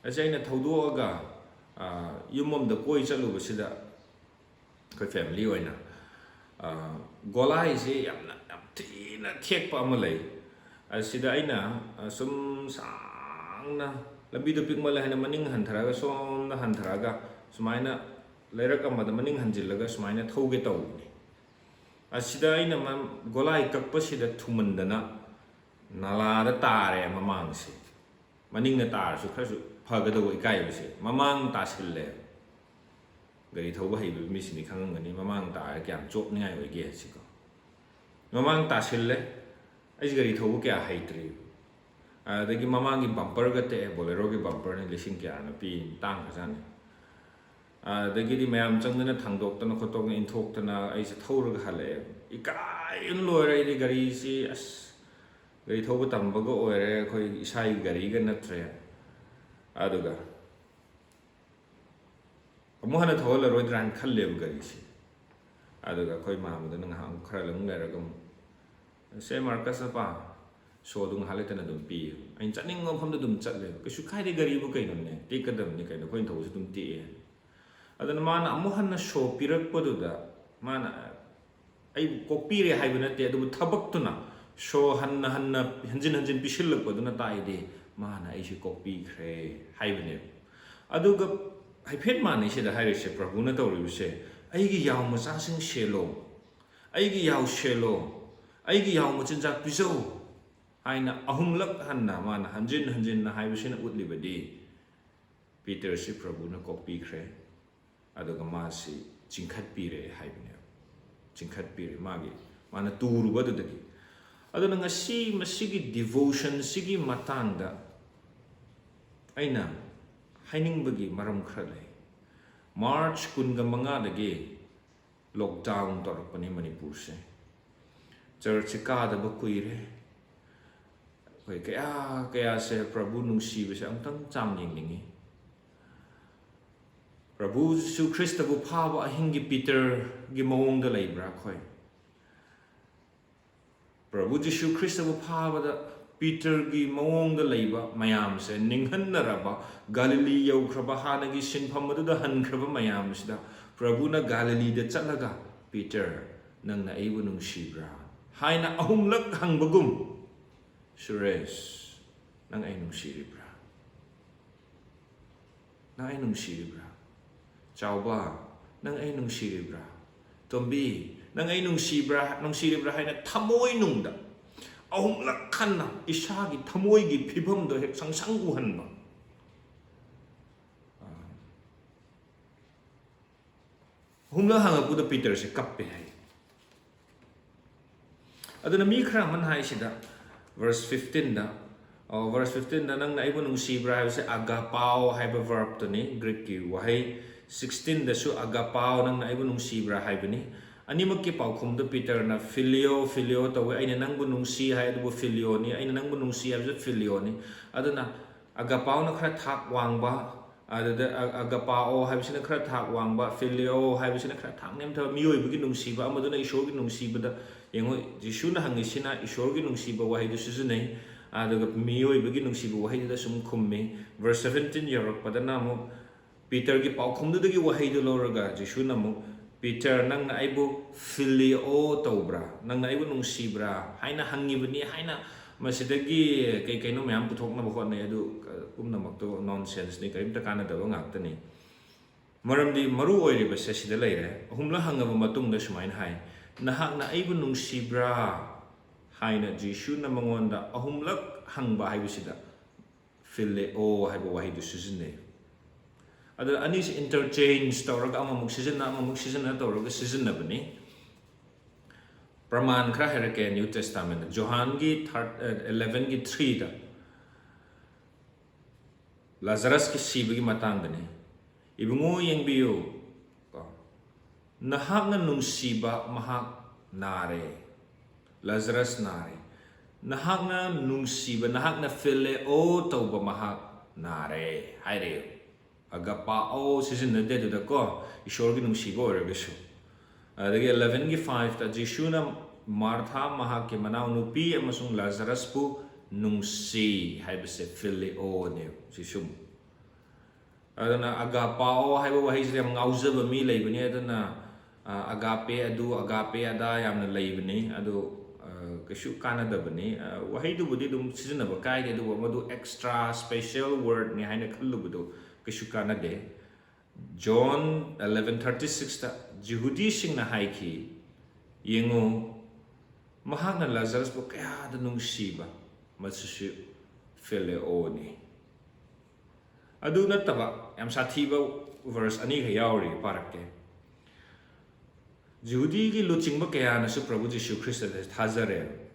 ꯑꯁꯤ ꯑꯩꯅ ꯊꯧꯗꯣꯛꯑꯒ, ꯑ, ꯌꯨꯝ ꯑꯃꯗ ꯀꯣꯏ ꯆꯠꯂꯨꯕꯁꯤꯗ, ꯑꯩꯈꯣꯏ ꯐꯦꯃꯤꯂꯤ ꯑꯣꯏꯅ, ꯑ, ꯒꯣꯂꯥꯏꯁꯦ ꯌꯥꯝꯅ, ꯌꯥꯝ ꯊꯤꯅ ꯊꯦꯛꯄ ꯑꯃ ꯂꯩ꯫ ꯑꯁꯤꯗ ꯑꯩꯅ, ꯑ, ꯁꯨꯝ ꯁꯥꯡꯅ, ꯂꯝꯕꯤꯗꯣ ꯄꯤꯛꯃꯜꯂꯦ ꯍꯥꯏꯅ ꯃꯅꯤꯡ ꯍꯟꯊꯔꯒ, ꯁꯣꯝꯗ ꯍꯟꯊꯔꯒ, ꯁꯨꯃꯥꯏꯅ ꯂꯩꯔꯛ ꯑꯃꯗ ꯃꯅꯤꯡ ꯍꯟꯖꯤꯜꯂꯒ ꯁꯨꯃꯥꯏꯅ ꯊꯧꯒꯦ ꯇꯧꯕꯅꯤ꯫ ꯑꯁꯤꯗ ꯑꯩꯅ ꯃ-, ꯒꯣꯂꯥꯏ ꯀꯛꯄꯁꯤꯗ ꯊꯨꯃꯟꯗꯅ ꯅꯂꯥꯗ ꯇꯥꯔꯦ ꯃꯃꯥꯡꯁꯦ꯫ ꯃꯅꯤꯡꯅ ꯇꯥꯔꯁꯨ ꯈꯔꯁꯨ ꯐꯒꯗꯧꯕ ꯏꯀꯥꯏꯕꯁꯦ, ꯃꯃꯥꯡ ꯇꯥꯁꯤꯜꯂꯦ꯫ ꯒꯥꯔꯤ ꯊꯧꯕ ꯍꯩꯕ ꯃꯤꯁꯤꯡꯗꯤ ꯈꯪꯉꯝꯒꯅꯤ, ꯃꯃꯥꯡ ꯇꯥꯔꯒ ꯀꯌꯥꯝ ꯆꯣꯞꯅꯤꯡꯉꯥꯏ ꯑꯣꯏꯒꯦ ꯁꯤꯀꯣ꯫ ꯃꯃꯥꯡ ꯇꯥꯁꯤꯜꯂꯦ꯫ ꯑꯩꯁꯦ ꯒꯥꯔꯤ ꯊꯧꯕ ꯀꯌꯥ ꯍꯩꯇ꯭ꯔꯤ꯫ ꯑꯗꯒꯤ ꯃꯃꯥꯡꯒꯤ ꯕꯝꯄꯔꯒ ꯇꯦꯛꯑꯦ, ꯕꯣꯂꯦꯔꯣꯒꯤ ꯕꯝꯄꯔꯅꯤ, ꯂꯤꯁꯤꯡ ꯀꯌꯥꯅꯣ ꯄꯤ, ꯇꯥꯡꯈ꯭ꯔꯖꯥꯠꯅꯤ꯫ ꯑꯗꯒꯤꯗꯤ ꯃꯌꯥꯝ ꯆꯪꯗꯅ ꯊꯥꯡꯗꯣꯛꯇꯅ ꯈꯣꯠꯇꯣꯛꯇꯅ ꯏꯟꯊꯣꯛꯇꯅ ꯑꯩꯁꯦ ꯊꯧꯔꯒ ꯍꯜꯂꯛꯑꯦ꯫ ꯏꯀꯥꯏꯕꯅ ꯂꯣꯏꯔꯦ ꯑꯩꯗꯤ꯫ ꯒꯥꯔꯤꯁꯤ, ꯑꯁ, ꯒꯥꯔꯤ ꯊꯧꯕ ꯇꯝꯕꯒ ꯑꯣꯏꯔꯦ, ꯑꯩꯈꯣꯏ ꯏꯁꯥꯒꯤ ꯒꯥꯔꯤꯒ ꯅꯠꯇ꯭ꯔꯦ꯫ ꯑꯗꯨꯒ ꯑꯃꯨꯛ ꯍꯟꯅ ꯊꯧꯍꯜꯂꯔꯣꯏꯗ꯭ꯔꯥ ꯍꯥꯏꯅ ꯈꯜꯂꯦꯕ ꯒꯥꯔꯤꯁꯦ꯫ ꯑꯗꯨꯒ ꯑꯩꯈꯣꯏ ꯃꯥꯝꯃꯗꯨꯅ ꯉꯥꯏꯍꯥꯛ ꯑꯃꯨꯛ ꯈꯔ ꯑꯃꯨꯛ ꯂꯩꯔꯒ ꯑꯃꯨꯛ, "ꯁꯦ ꯃꯥꯔꯀꯁ ꯃꯄꯥ, ꯁꯣꯗꯨ ꯉꯥꯏꯍꯥꯛ ꯂꯩꯇꯅ ꯑꯗꯨꯝ ꯄꯤ꯫ ꯑꯩꯅ ꯆꯠꯅꯤꯡꯕ ꯃꯐꯝꯗ ꯑꯗꯨꯝ ꯆꯠꯂꯦ꯫ "ꯀꯩꯁꯨ ꯀꯥꯏꯗꯦ, ꯒꯥꯔꯤꯕꯨ ꯀꯩꯅꯣꯅꯦ, ꯇꯦꯛꯀꯗꯕꯅꯤ ꯀꯩꯅꯣ, ꯑꯩꯈꯣꯏꯅ ꯊꯧꯕꯁꯨ ꯑꯗꯨꯝ ꯇꯦꯛꯑꯦ"꯫ ꯑꯗꯨꯅ ꯃꯥꯅ ꯑꯃꯨꯛ ꯍꯟꯅ ꯁꯣ ꯄꯤꯔꯛꯄꯗꯨꯗ ꯃꯥꯅ ꯑꯩꯕꯨ ꯀꯣꯛꯄꯤꯔꯦ ꯍꯥꯏꯕ ꯅꯠꯇꯦ, ꯑꯗꯨꯕꯨ ꯊꯕꯛꯇꯨꯅ ꯁꯣ ꯍꯟꯅ ꯍꯟꯅ, ꯍꯟꯖꯤꯟ ꯍꯟꯖꯤꯟ ꯄꯤꯁꯤꯜꯂꯛꯄꯗꯨꯅ ꯇꯥꯛꯏꯗꯤ ꯃꯥꯅ ꯑꯩꯁꯤ ꯀꯣꯛꯄꯤꯈ꯭ꯔꯦ ꯍꯥꯏꯕꯅꯦꯕ꯫ ꯑꯗꯨꯒ ꯍꯥꯏꯐꯦꯠ ꯃꯥꯟꯅꯩ ꯁꯤꯗ ꯍꯥꯏꯔꯤꯁꯦ, ꯄ꯭ꯔꯚꯨꯅ ꯇꯧꯔꯤꯕꯁꯦ, "ꯑꯩꯒꯤ ꯌꯥꯎ ꯃꯆꯥꯁꯤꯡ ꯁꯦꯜꯂꯣ, ꯑꯩꯒꯤ ꯌꯥꯎ ꯁꯦꯜꯂꯣ, ꯑꯩꯒꯤ ꯌꯥꯎ ꯃꯆꯤꯟꯖꯥꯛ ꯄꯤꯖꯧ" ꯍꯥꯏꯅ ꯑꯍꯨꯝꯂꯛ ꯍꯟꯅ ꯃꯥꯅ ꯍꯟꯖꯤꯟ ꯍꯟꯖꯤꯟꯅ ꯍꯥꯏꯕꯁꯤꯅ ꯎꯠꯂꯤꯕꯗꯤ ꯄꯤꯇꯔꯁꯤ ꯄ꯭ꯔꯚꯨꯅ ꯀꯣꯛꯄꯤꯈ꯭ꯔꯦ, ꯑꯗꯨꯒ ꯃꯥꯁꯤ ꯆꯤꯡꯈꯠꯄꯤꯔꯦ ꯍꯥꯏꯕꯅꯦꯕ꯫ ꯆꯤꯡꯈꯠꯄꯤꯔꯦ ꯃꯥꯒꯤ, ꯃꯥꯅ ꯇꯨꯔꯨꯕꯗꯨꯗꯒꯤ꯫ ꯑꯗꯨꯅ ꯉꯁꯤ ꯃꯁꯤꯒꯤ ꯗꯤꯚꯣꯁꯟꯁꯤꯒꯤ ꯃꯇꯥꯡꯗ ꯑꯩꯅ ꯍꯥꯏꯅꯤꯡꯕꯒꯤ ꯃꯔꯝ ꯈꯔ ꯂꯩ꯫ ꯃꯥꯔꯆ ꯀꯨꯟꯒ ꯃꯉꯥꯗꯒꯤ ꯂꯣꯛꯗꯥꯎꯟ ꯇꯧꯔꯛꯄꯅꯤ ꯃꯅꯤꯄꯨꯔꯁꯦ꯫ ꯆꯔꯆꯁꯦ ꯀꯥꯗꯕ ꯀꯨꯏꯔꯦ꯫ ꯑꯩꯈꯣꯏ ꯀꯌꯥ ꯀꯌꯥꯁꯦ ꯄ꯭ꯔꯚꯨ ꯅꯨꯡꯁꯤꯕꯁꯦ ꯑꯃꯨꯛꯇꯪ ꯆꯥꯝ ꯌꯦꯡꯅꯤꯡꯉꯤ꯫ ꯄ꯭ꯔꯚꯨ ꯖꯤꯁꯨ ꯈ꯭ꯔꯤꯁꯇꯕꯨ ꯐꯥꯕ ꯑꯍꯤꯡꯒꯤ ꯄꯤꯇꯔꯒꯤ ꯃꯑꯣꯡꯗ ꯂꯩꯕ꯭ꯔꯥ ꯑꯩꯈꯣꯏ? ꯄ꯭ꯔꯚꯨ ꯖꯤꯁꯨ ꯈ꯭ꯔꯤꯁꯇꯕꯨ ꯐꯥꯕꯗ ꯄꯤꯇꯔꯒꯤ ꯃꯑꯣꯡꯗ ꯂꯩꯕ ꯃꯌꯥꯝꯁꯦ ꯅꯤꯡꯍꯟꯅꯔꯕ, ꯒꯥꯂꯤꯂꯤ ꯌꯧꯈ꯭ꯔꯕ, ꯍꯥꯟꯅꯒꯤ ꯁꯤꯟꯐꯝ ꯑꯗꯨꯗ ꯍꯟꯈ꯭ꯔꯕ ꯃꯌꯥꯝꯁꯤꯗ ꯄ꯭ꯔꯚꯨꯅ ꯒꯥꯂꯤꯂꯤꯗ ꯆꯠꯂꯒ, "ꯄꯤꯇꯔ, ꯅꯪꯅ ꯑꯩꯕꯨ ꯅꯨꯡꯁꯤꯕ꯭ꯔꯥ?" ꯍꯥꯏꯅ ꯑꯍꯨꯝꯂꯛ ꯍꯪꯕꯒꯨꯝ, "ꯁꯨꯔꯦꯁ, ꯅꯪ ꯑꯩ ꯅꯨꯡꯁꯤꯔꯤꯕ꯭ꯔꯥ? ꯅꯪ ꯑꯩ ꯅꯨꯡꯁꯤꯔꯤꯕ꯭ꯔꯥ? ꯆꯥꯎꯕ, ꯅꯪ ꯑꯩ ꯅꯨꯡꯁꯤꯔꯤꯕ꯭ꯔꯥ? ꯇꯣꯝꯕꯤ, ꯅꯪ ꯑꯩ ꯅꯨꯡꯁꯤꯕ꯭ꯔꯥ, ꯅꯨꯡꯁꯤꯔꯤꯕ꯭ꯔꯥ?" ꯍꯥꯏꯅ ꯊꯃꯣꯏꯅꯨꯡꯗ ꯑꯍꯨꯝꯂꯛ ꯍꯟꯅ ꯏꯁꯥꯒꯤ ꯊꯃꯣꯏꯒꯤ ꯐꯤꯕꯝꯗꯣ ꯍꯦꯛ ꯁꯪꯁꯪ ꯎꯍꯟꯕ꯫ ꯑꯍꯨꯝꯂꯛ ꯍꯪꯉꯛꯄꯗ ꯄꯤꯇꯔꯁꯦ ꯀꯞꯄꯦ ꯍꯥꯏ꯫ ꯑꯗꯨꯅ ꯃꯤ ꯈꯔ ꯑꯃꯅ ꯍꯥꯏꯁꯤꯗ, verse fifteenꯗ, verse fifteenꯗ "ꯅꯪꯅ ꯑꯩꯕꯨ ꯅꯨꯡꯁꯤꯕ꯭ꯔꯥ?" ꯍꯥꯏꯕꯁꯦ ꯑꯒꯥꯄꯥꯎ ꯍꯥꯏꯕ verbꯇꯨꯅꯤ, ꯒ꯭ꯔꯤꯛꯀꯤ ꯋꯥꯍꯩ꯫ Sixteenꯗꯁꯨ "ꯑꯒꯥꯄꯥꯎ, ꯅꯪꯅ ꯑꯩꯕꯨ ꯅꯨꯡꯁꯤꯕ꯭ꯔꯥ?" ꯍꯥꯏꯕꯅꯤ꯫ ꯑꯅꯤꯃꯛꯀꯤ ꯄꯥꯎꯈꯨꯝꯗ ꯄꯤꯇꯔꯅ "ꯐꯤꯂꯤꯑꯣ, ꯐꯤꯂꯤꯑꯣ" ꯇꯧꯋꯤ꯫ "ꯑꯩꯅ ꯅꯪꯕꯨ ꯅꯨꯡꯁꯤ" ꯍꯥꯏ, ꯑꯗꯨꯕꯨ "ꯐꯤꯂꯤꯑꯣꯅꯤ"꯫ "ꯑꯩꯅ ꯅꯪꯕꯨ ꯅꯨꯡꯁꯤ" ꯍꯥꯏꯕꯁꯦ ꯐꯤꯂꯤꯑꯣꯅꯤ꯫ ꯑꯗꯨꯅ ꯑꯒꯥꯄꯥꯎꯅ ꯈꯔ ꯊꯥꯛ ꯋꯥꯡꯕ, ꯑꯗꯨꯗ ꯑ- ꯑꯒꯥꯄꯥꯑꯣ ꯍꯥꯏꯕꯁꯤꯅ ꯈꯔ ꯊꯥꯛ ꯋꯥꯡꯕ, ꯐꯤꯂꯤꯑꯣ ꯍꯥꯏꯕꯁꯤꯅ ꯈꯔ ꯊꯥꯛ ꯅꯦꯝꯊꯕ, ꯃꯤꯑꯣꯏꯕꯒꯤ ꯅꯨꯡꯁꯤꯕ, ꯑꯃꯗꯨꯅ ꯏꯁꯣꯔꯒꯤ ꯅꯨꯡꯁꯤꯕꯗ꯫ ꯌꯦꯡꯉꯣ, ꯖꯤꯁꯨꯅ ꯍꯪꯉꯤꯁꯤꯅ ꯏꯁꯣꯔꯒꯤ ꯅꯨꯡꯁꯤꯕ ꯋꯥꯍꯩꯗꯨ ꯁꯤꯖꯤꯟꯅꯩ, ꯑꯗꯨꯒ ꯃꯤꯑꯣꯏꯕꯒꯤ ꯅꯨꯡꯁꯤꯕ ꯋꯥꯍꯩꯗꯨꯗ ꯁꯨꯝ ꯈꯨꯝꯃꯤ꯫ ꯚꯔꯁ ꯁꯚꯦꯟꯇꯤꯟ ꯌꯧꯔꯛꯄꯗꯅ ꯑꯃꯨꯛ ꯄꯤꯇꯔꯒꯤ ꯄꯥꯎꯈꯨꯝꯗꯨꯗꯒꯤ ꯋꯥꯍꯩꯗꯨ ꯂꯧꯔꯒ ꯖꯤꯁꯨꯅ ꯑꯃꯨꯛ, "ꯄꯤꯇꯔ, ꯅꯪꯅ ꯑꯩꯕꯨ ꯐꯤꯂꯤꯑꯣ ꯇꯧꯕ꯭ꯔꯥ? ꯅꯪꯅ ꯑꯩꯕꯨ ꯅꯨꯡꯁꯤꯕ꯭ꯔꯥ?" ꯍꯥꯏꯅ ꯍꯪꯉꯤꯕꯅꯤ ꯍꯥꯏꯅ ꯃꯁꯤꯗꯒꯤ ꯀꯩ ꯀꯩꯅꯣ ꯃꯌꯥꯝ ꯄꯨꯊꯣꯛꯅꯕ ꯍꯣꯠꯅꯩ꯫ ꯑꯗꯨ, ꯑ, ꯄꯨꯝꯅꯃꯛꯇꯣ ꯅꯣꯟꯁꯦꯟꯁꯅꯤ, ꯀꯔꯤꯝꯇ ꯀꯥꯟꯅꯗꯕ ꯉꯥꯛꯇꯅꯤ꯫ ꯃꯔꯝꯗꯤ ꯃꯔꯨ ꯑꯣꯏꯔꯤꯕꯁꯦ ꯁꯤꯗ ꯂꯩꯔꯦ꯫ ꯑꯍꯨꯝꯂꯛ ꯍꯪꯉꯕ ꯃꯇꯨꯡꯗ ꯁꯨꯃꯥꯏꯅ ꯍꯥꯏ, "ꯅꯍꯥꯛꯅ ꯑꯩꯕꯨ ꯅꯨꯡꯁꯤꯕ꯭ꯔꯥ?" ꯍꯥꯏꯅ ꯖꯤꯁꯨꯅ ꯃꯉꯣꯟꯗ ꯑꯍꯨꯝꯂꯛ ꯍꯪꯕ ꯍꯥꯏꯕꯁꯤꯗ ꯐꯤꯂꯦꯑꯣ ꯍꯥꯏꯕ ꯋꯥꯍꯩꯗꯨ ꯁꯤꯖꯤꯟꯅꯩ꯫ ꯑꯗ ꯑꯅꯤꯁꯤ interchange ꯇꯧꯔꯒ ꯑꯃꯃꯨꯛ ꯁꯤꯖꯤꯟꯅ, ꯑꯃꯃꯨꯛ ꯁꯤꯖꯤꯟꯅ ꯇꯧꯔꯒ ꯁꯤꯖꯤꯟꯅꯕꯅꯤ꯫ ꯄ꯭ꯔꯃꯥꯟ ꯈꯔ ꯍꯥꯏꯔꯛꯀꯦ ꯅ꯭ꯌꯨ ꯇꯦꯁꯇꯥꯃꯦꯟꯗ꯫ ꯖꯣꯍꯥꯟꯒꯤ ꯊꯥꯔꯠ, ꯑꯦꯂꯦꯚꯦꯟꯒꯤ ꯊ꯭ꯔꯤꯗ ꯂꯥꯖꯔꯁꯀꯤ ꯁꯤꯕꯒꯤ ꯃꯇꯥꯡꯗꯅꯤ꯫ "ꯏꯕꯨꯡꯉꯣ, ꯌꯦꯡꯕꯤꯌꯨ, ꯀꯣ, ꯅꯍꯥꯛꯅ ꯅꯨꯡꯁꯤꯕ ꯃꯍꯥꯛ ꯅꯥꯔꯦ, ꯂꯥꯖꯔꯁ ꯅꯥꯔꯦ꯫ ꯅꯍꯥꯛꯅ ꯅꯨꯡꯁꯤꯕ, ꯅꯍꯥꯛꯅ ꯐꯤꯂꯦꯑꯣ ꯇꯧꯕ ꯃꯍꯥꯛ ꯅꯥꯔꯦ" ꯍꯥꯏꯔꯦ꯫ ꯑꯒꯥꯄꯥꯑꯣ ꯁꯤꯖꯤꯟꯅꯗꯦ ꯑꯗꯨꯗ, ꯀꯣ, ꯏꯁꯣꯔꯒꯤ ꯅꯨꯡꯁꯤꯕ ꯑꯣꯏꯔꯒꯁꯨ꯫ ꯑꯗꯒꯤ ꯑꯦꯂꯦꯚꯦꯟꯒꯤ ꯐꯥꯏꯚꯇ ꯖꯤꯁꯨꯅ ꯃꯥꯔꯊꯥ, ꯃꯍꯥꯛꯀꯤ ꯃꯅꯥꯎꯅꯨꯄꯤ ꯑꯃꯁꯨꯡ ꯂꯥꯖꯔꯁꯄꯨ ꯅꯨꯡꯁꯤ ꯍꯥꯏꯕꯁꯦ ꯐꯤꯂꯦꯑꯣꯅꯦ ꯖꯤꯁꯨ꯫ ꯑꯗꯨꯅ ꯑꯒꯥꯄꯥꯑꯣ ꯍꯥꯏꯕ ꯋꯥꯍꯩꯁꯤꯗ ꯌꯥꯝ ꯉꯥꯎꯖꯕ ꯃꯤ ꯂꯩꯕꯅꯤ꯫ ꯑꯗꯨꯅ, ꯑ, ꯑꯒꯥꯄꯦ ꯑꯗꯨ, ꯑꯒꯥꯄꯦ ꯑꯗꯥ ꯌꯥꯝꯅ ꯂꯩꯕꯅꯤ꯫ ꯑꯗꯨ, ꯑ, ꯀꯩꯁꯨ ꯀꯥꯟꯅꯗꯕꯅꯤ꯫ ꯑ, ꯋꯥꯍꯩꯗꯨꯕꯨꯗꯤ ꯑꯗꯨꯝ ꯁꯤꯖꯤꯟꯅꯕ ꯀꯥꯏꯗꯦ, ꯑꯗꯨꯕꯨ ꯃꯗꯨ extra special wordꯅꯤ ꯍꯥꯏꯅ ꯈꯜꯂꯨꯕꯗꯨ ꯀꯩꯁꯨ ꯀꯥꯟꯅꯗꯦ꯫ ꯖꯣꯟ ꯑꯦꯂꯦꯚꯦꯟ ꯊꯥꯔꯇꯤ ꯁꯤꯛꯁꯇ ꯖꯤꯍꯨꯗꯤꯁꯤꯡꯅ ꯍꯥꯏꯈꯤ, "ꯌꯦꯡꯉꯨ, ꯃꯍꯥꯛꯅ ꯂꯥꯖꯔꯁꯄꯨ ꯀꯌꯥꯗ ꯅꯨꯡꯁꯤꯕ, ꯃꯁꯤꯁꯨ ꯐꯤꯂꯦꯑꯣꯅꯤ"꯫ ꯑꯗꯨ ꯅꯠꯇꯕ ꯌꯥꯝ ꯁꯥꯊꯤꯕ ꯚꯔꯁ ꯑꯅꯤꯈꯛ ꯌꯥꯎꯔꯤ, ꯄꯥꯔꯛꯀꯦ꯫ ꯖꯤꯍꯨꯗꯤꯒꯤ ꯂꯨꯆꯤꯡꯕ ꯀꯌꯥꯅꯁꯨ ꯄ꯭ꯔꯚꯨ ꯖꯤꯁꯨ ꯈ꯭ꯔꯤꯁꯇꯗ ꯊꯥꯖꯔꯦ꯫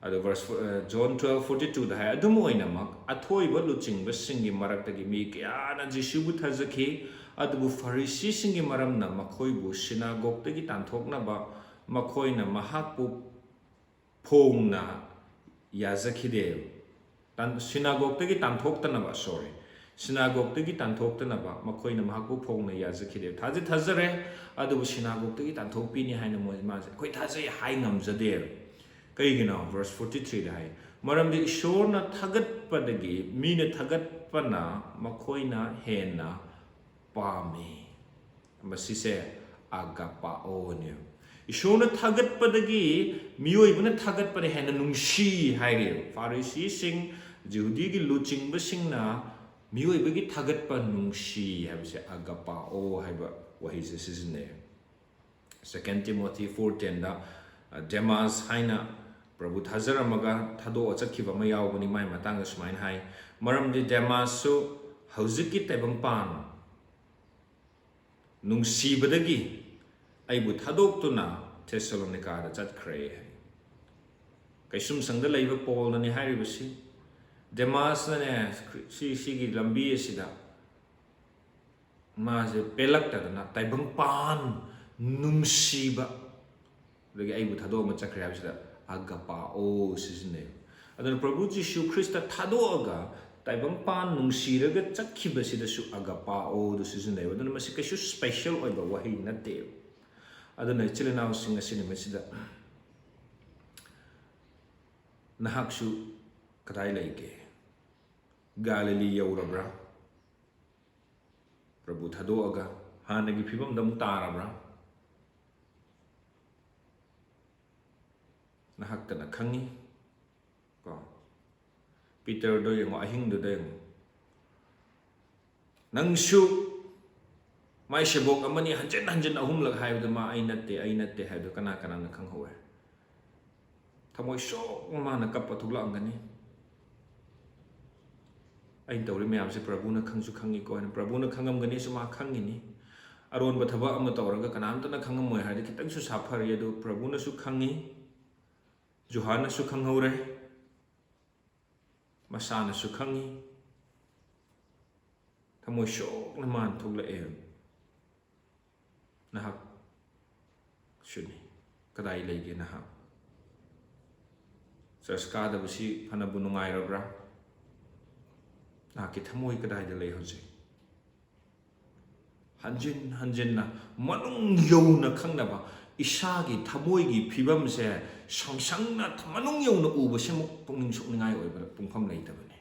ꯑꯗꯨ ꯚꯔꯁ ꯐꯣꯔ, ꯑ, ꯖꯣꯟ ꯇꯨꯋꯦꯜꯐ ꯐꯣꯔꯇꯤ ꯇꯨꯗ ꯍꯥꯏ, "ꯑꯗꯨꯝ ꯑꯣꯏꯅꯃꯛ, ꯑꯊꯣꯏꯕ ꯂꯨꯆꯤꯡꯕꯁꯤꯡꯒꯤ ꯃꯔꯛꯇꯒꯤ ꯃꯤ ꯀꯌꯥꯅ ꯖꯤꯁꯨꯕꯨ ꯊꯥꯖꯈꯤ, ꯑꯗꯨꯕꯨ ꯐꯔꯤꯁꯤꯁꯤꯡꯒꯤ ꯃꯔꯝꯅ ꯃꯈꯣꯏꯕꯨ ꯁꯤꯅꯥꯒꯣꯒꯇꯒꯤ ꯇꯥꯟꯊꯣꯛꯅꯕ ꯃꯈꯣꯏꯅ ꯃꯍꯥꯛꯄꯨ ꯐꯣꯡꯅ ꯌꯥꯖꯈꯤꯗꯦ"꯫ ꯇꯥꯟ-, ꯁꯤꯅꯥꯒꯣꯒꯇꯒꯤ ꯇꯥꯟꯊꯣꯛꯇꯅꯕ, ꯁꯣꯔꯤ, ꯁꯤꯅꯥꯒꯣꯒꯇꯒꯤ ꯇꯥꯟꯊꯣꯛꯇꯅꯕ ꯃꯈꯣꯏꯅ ꯃꯍꯥꯛꯄꯨ ꯐꯣꯡꯅ ꯌꯥꯖꯈꯤꯗꯦ꯫ ꯊꯥꯖ ꯊꯥꯖꯔꯦ, ꯑꯗꯨꯕꯨ ꯁꯤꯅꯥꯒꯣꯒꯇꯒꯤ ꯇꯥꯟꯊꯣꯛꯄꯤꯅꯤ ꯍꯥꯏꯅ ꯃꯣꯏ, ꯃꯥꯁꯦ, "ꯑꯩꯈꯣꯏ ꯊꯥꯖꯩ" ꯍꯥꯏ ꯉꯝꯖꯗꯦ꯫ ꯀꯩꯒꯤꯅꯣ? Verse forty three ꯗ ꯍꯥꯏ, "ꯃꯔꯝꯗꯤ ꯏꯁꯣꯔꯅ ꯊꯥꯒꯠꯄꯗꯒꯤ ꯃꯤꯅ ꯊꯥꯒꯠꯄꯅ ꯃꯈꯣꯏꯅ ꯍꯦꯟꯅ ꯄꯥꯝꯃꯤ"꯫ ꯃꯁꯤꯁꯦ ꯑꯒꯥꯄꯥꯑꯣꯅꯦ꯫ ꯏꯁꯣꯔꯅ ꯊꯥꯒꯠꯄꯗꯒꯤ ꯃꯤꯑꯣꯏꯕꯅ ꯊꯥꯒꯠꯄꯅ ꯍꯦꯟꯅ ꯅꯨꯡꯁꯤ ꯍꯥꯏꯔꯦꯕ꯫ ꯐꯥꯔꯤꯁꯤꯁꯤꯡ, ꯖꯤꯍꯨꯗꯤꯒꯤ ꯂꯨꯆꯤꯡꯕꯁꯤꯡꯅ ꯃꯤꯑꯣꯏꯕꯒꯤ ꯊꯥꯒꯠꯄ ꯅꯨꯡꯁꯤ ꯍꯥꯏꯕꯁꯦ ꯑꯒꯥꯄꯥꯑꯣ ꯍꯥꯏꯕ ꯋꯥꯍꯩꯁꯦ ꯁꯤꯖꯤꯟꯅꯩ꯫ Second Timothy four ten ꯗ, ꯑ, ꯗꯦꯃꯥꯁ ꯍꯥꯏꯅ ꯄ꯭ꯔꯚꯨ ꯊꯥꯖꯔꯝꯃꯒ ꯊꯥꯗꯣꯛꯑ ꯆꯠꯈꯤꯕ ꯑꯃ ꯌꯥꯎꯕꯅꯤ꯫ ꯃꯥꯏ ꯃꯇꯥꯡꯗ ꯁꯨꯃꯥꯏꯅ ꯍꯥꯏ, "ꯃꯔꯝꯗꯤ ꯗꯦꯃꯥꯁꯁꯨ ꯍꯧꯖꯤꯛꯀꯤ ꯇꯥꯏꯕꯪꯄꯥꯟ ꯅꯨꯡꯁꯤꯕꯗꯒꯤ ꯑꯩꯕꯨ ꯊꯥꯗꯣꯛꯇꯨꯅ ꯊꯦꯁꯁꯥꯂꯣꯅꯤꯀꯥꯗ ꯆꯠꯈ꯭ꯔꯦ" ꯍꯥꯏ꯫ ꯀꯩꯁꯨꯝꯁꯪꯗ ꯂꯩꯕ ꯄꯣꯜꯅꯅꯦ ꯍꯥꯏꯔꯤꯕꯁꯤ꯫ ꯗꯦꯃꯥꯁꯅꯅꯦ, ꯁꯤ, ꯁꯤꯒꯤ ꯂꯝꯕꯤ ꯑꯁꯤꯗ ꯃꯥꯁꯦ ꯄꯦꯜꯂꯛꯇꯗꯅ ꯇꯥꯏꯕꯪꯄꯥꯟ ꯅꯨꯡꯁꯤꯕ ꯑꯗꯒꯤ "ꯑꯩꯕꯨ ꯊꯥꯗꯣꯛꯑꯃ ꯆꯠꯈ꯭ꯔꯦ" ꯍꯥꯏꯕꯁꯤꯗ ꯑꯒꯥꯄꯥꯑꯣ ꯁꯤꯖꯤꯟꯅꯩ꯫ ꯑꯗꯨꯅ ꯄ꯭ꯔꯚꯨ ꯖꯤꯁꯨ ꯈ꯭ꯔꯤꯁꯇ ꯊꯥꯗꯣꯛꯑꯒ ꯇꯥꯏꯕꯪꯄꯥꯟ ꯅꯨꯡꯁꯤꯔꯒ ꯆꯠꯈꯤꯕꯁꯤꯗꯁꯨ ꯑꯒꯥꯄꯥꯑꯣꯗꯨ ꯁꯤꯖꯤꯟꯅꯩꯕ꯫ ꯑꯗꯨꯅ ꯃꯁꯤ ꯀꯩꯁꯨ special ꯑꯣꯏꯕ ꯋꯥꯍꯩ ꯅꯠꯇꯦ꯫ ꯑꯗꯨꯅ ꯏꯆꯤꯜ ꯏꯅꯥꯎꯁꯤꯡ, ꯉꯁꯤ ꯅꯨꯃꯤꯠꯁꯤꯗ ꯅꯍꯥꯛꯁꯨ ꯀꯗꯥꯏ ꯂꯩꯒꯦ? ꯒꯥꯂꯤꯂꯤ ꯌꯧꯔꯕ꯭ꯔꯥ? ꯄ꯭ꯔꯚꯨ ꯊꯥꯗꯣꯛꯑꯒ ꯍꯥꯟꯅꯒꯤ ꯐꯤꯕꯝꯗ ꯑꯃꯨꯛ ꯇꯥꯔꯕ꯭ꯔꯥ? ꯅꯍꯥꯛꯇꯅ ꯈꯪꯉꯤ꯫ ꯀꯣ, ꯄꯤꯇꯔꯗꯣ ꯌꯦꯡꯉꯣ, ꯑꯍꯤꯡꯗꯨꯗ ꯌꯦꯡꯉꯣ, ꯅꯪꯁꯨ ꯃꯥꯏ ꯁꯦꯕꯣꯛ ꯑꯃꯅꯤ ꯍꯟꯖꯤꯟ ꯍꯟꯖꯤꯟ ꯑꯍꯨꯝꯂꯛ ꯍꯥꯏꯕꯗ ꯃꯥ "ꯑꯩ ꯅꯠꯇꯦ, ꯑꯩ ꯅꯠꯇꯦ" ꯍꯥꯏꯕꯗꯣ ꯀꯅꯥ ꯀꯅꯥꯅ ꯈꯪꯍꯧꯋꯦ? ꯊꯃꯣꯏ ꯁꯣꯛꯅ ꯃꯥꯅ ꯀꯞꯄ ꯊꯣꯛꯂꯛꯑꯝꯒꯅꯤ꯫ ꯑꯩꯅ ꯇꯧꯔꯤ ꯃꯌꯥꯝꯁꯦ ꯄ꯭ꯔꯚꯨꯅ ꯈꯪꯁꯨ ꯈꯪꯉꯤꯀꯣ ꯍꯥꯏꯅ꯫ ꯄ꯭ꯔꯚꯨꯅ ꯈꯪꯉꯝꯒꯅꯤꯁꯨ ꯃꯥ ꯈꯪꯉꯤꯅꯤ꯫ ꯑꯔꯣꯟꯕ ꯊꯕꯛ ꯑꯃ ꯇꯧꯔꯒ ꯀꯅꯥꯝꯇꯅ ꯈꯪꯉꯝꯃꯣꯏ ꯍꯥꯏꯔꯗꯤ ꯈꯤꯇꯪꯁꯨ ꯁꯥꯐꯔꯤ꯫ ꯑꯗꯨ ꯄ꯭ꯔꯚꯨꯅꯁꯨ ꯈꯪꯉꯤ, ꯖꯣꯍꯥꯟꯅꯁꯨ ꯈꯪꯍꯧꯔꯦ, ꯃꯁꯥꯅꯁꯨ ꯈꯪꯉꯤ꯫ ꯊꯃꯣꯏ ꯁꯣꯛꯅ ꯃꯥꯅ ꯊꯣꯛꯂꯛꯑꯦ꯫ ꯅꯍꯥꯛꯁꯨꯅꯤ꯫ ꯀꯗꯥꯏ ꯂꯩꯒꯦ ꯅꯍꯥꯛ? ꯆꯔꯆ ꯀꯥꯗꯕꯁꯤ ꯐꯅꯕꯨ ꯅꯨꯡꯉꯥꯏꯔꯕ꯭ꯔꯥ? ꯅꯍꯥꯛꯀꯤ ꯊꯃꯣꯏ ꯀꯗꯥꯏꯗ ꯂꯩ ꯍꯧꯖꯤꯛ? ꯍꯟꯖꯤꯟ ꯍꯟꯖꯤꯟꯅ ꯃꯅꯨꯡ ꯌꯧꯅ ꯈꯪꯅꯕ, ꯏꯁꯥꯒꯤ ꯊꯃꯣꯏꯒꯤ ꯐꯤꯕꯝꯁꯦ ꯁꯪꯁꯪꯅ ꯃꯅꯨꯡ ꯌꯧꯅ ꯎꯕꯁꯤꯃꯨꯛ ꯄꯨꯛꯅꯤꯡ ꯁꯣꯛꯅꯤꯡꯉꯥꯏ ꯑꯣꯏꯕ ꯄꯨꯡꯐꯝ ꯂꯩꯇꯕꯅꯤ꯫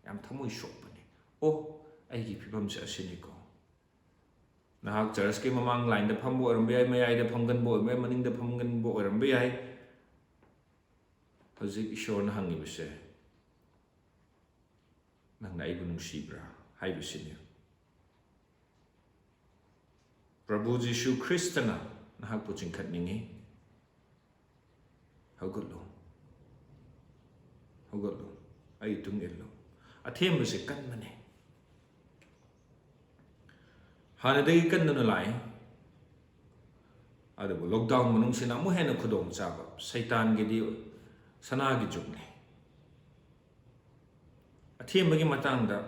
ꯌꯥꯝ ꯊꯃꯣꯏ ꯁꯣꯛꯄꯅꯤ꯫ ꯑꯣ, ꯑꯩꯒꯤ ꯐꯤꯕꯝꯁꯦ ꯑꯁꯤꯅꯤꯀꯣ꯫ ꯅꯍꯥꯛ ꯆꯔꯆꯀꯤ ꯃꯃꯥꯡ ꯂꯥꯏꯟꯗ ꯐꯝꯕ ꯑꯣꯏꯔꯝꯕ ꯌꯥꯏ, ꯃꯌꯥꯏꯗ ꯐꯝꯒꯟꯕ ꯑꯣꯏꯔꯝꯕ ꯌꯥꯏ, ꯃꯅꯤꯡꯗ ꯐꯝꯒꯟꯕ ꯑꯣꯏꯔꯝꯕ ꯌꯥꯏ꯫ ꯍꯧꯖꯤꯛ ꯏꯁꯣꯔꯅ ꯍꯪꯉꯤꯕꯁꯦ, "ꯅꯪꯅ ꯑꯩꯕꯨ ꯅꯨꯡꯁꯤꯕ꯭ꯔꯥ?" ꯍꯥꯏꯕꯁꯤꯅꯤ꯫ ꯄ꯭ꯔꯚꯨ ꯖꯤꯁꯨ ꯈ꯭ꯔꯤꯁꯇꯅ ꯅꯍꯥꯛꯄꯨ ꯆꯤꯡꯈꯠꯅꯤꯡꯏ꯫ ꯍꯧꯒꯠꯂꯨ, ꯍꯧꯒꯠꯂꯨ, ꯑꯩ ꯇꯨꯡ ꯏꯜꯂꯨ꯫ ꯑꯊꯦꯝꯕꯁꯦ ꯀꯟꯕꯅꯦ꯫ ꯍꯥꯟꯅꯗꯒꯤ ꯀꯟꯗꯨꯅ ꯂꯥꯛꯏ, ꯑꯗꯨꯕꯨ ꯂꯣꯛꯗꯥꯎꯟ ꯃꯅꯨꯡꯁꯤꯅ ꯑꯃꯨꯛ ꯍꯦꯟꯅ ꯈꯨꯗꯣꯡꯆꯥꯕ꯫ ꯁꯩꯇꯥꯟꯒꯤꯗꯤ ꯁꯅꯥꯒꯤ ꯖꯨꯒꯅꯤ꯫ ꯑꯊꯦꯝꯕꯒꯤ ꯃꯇꯥꯡꯗ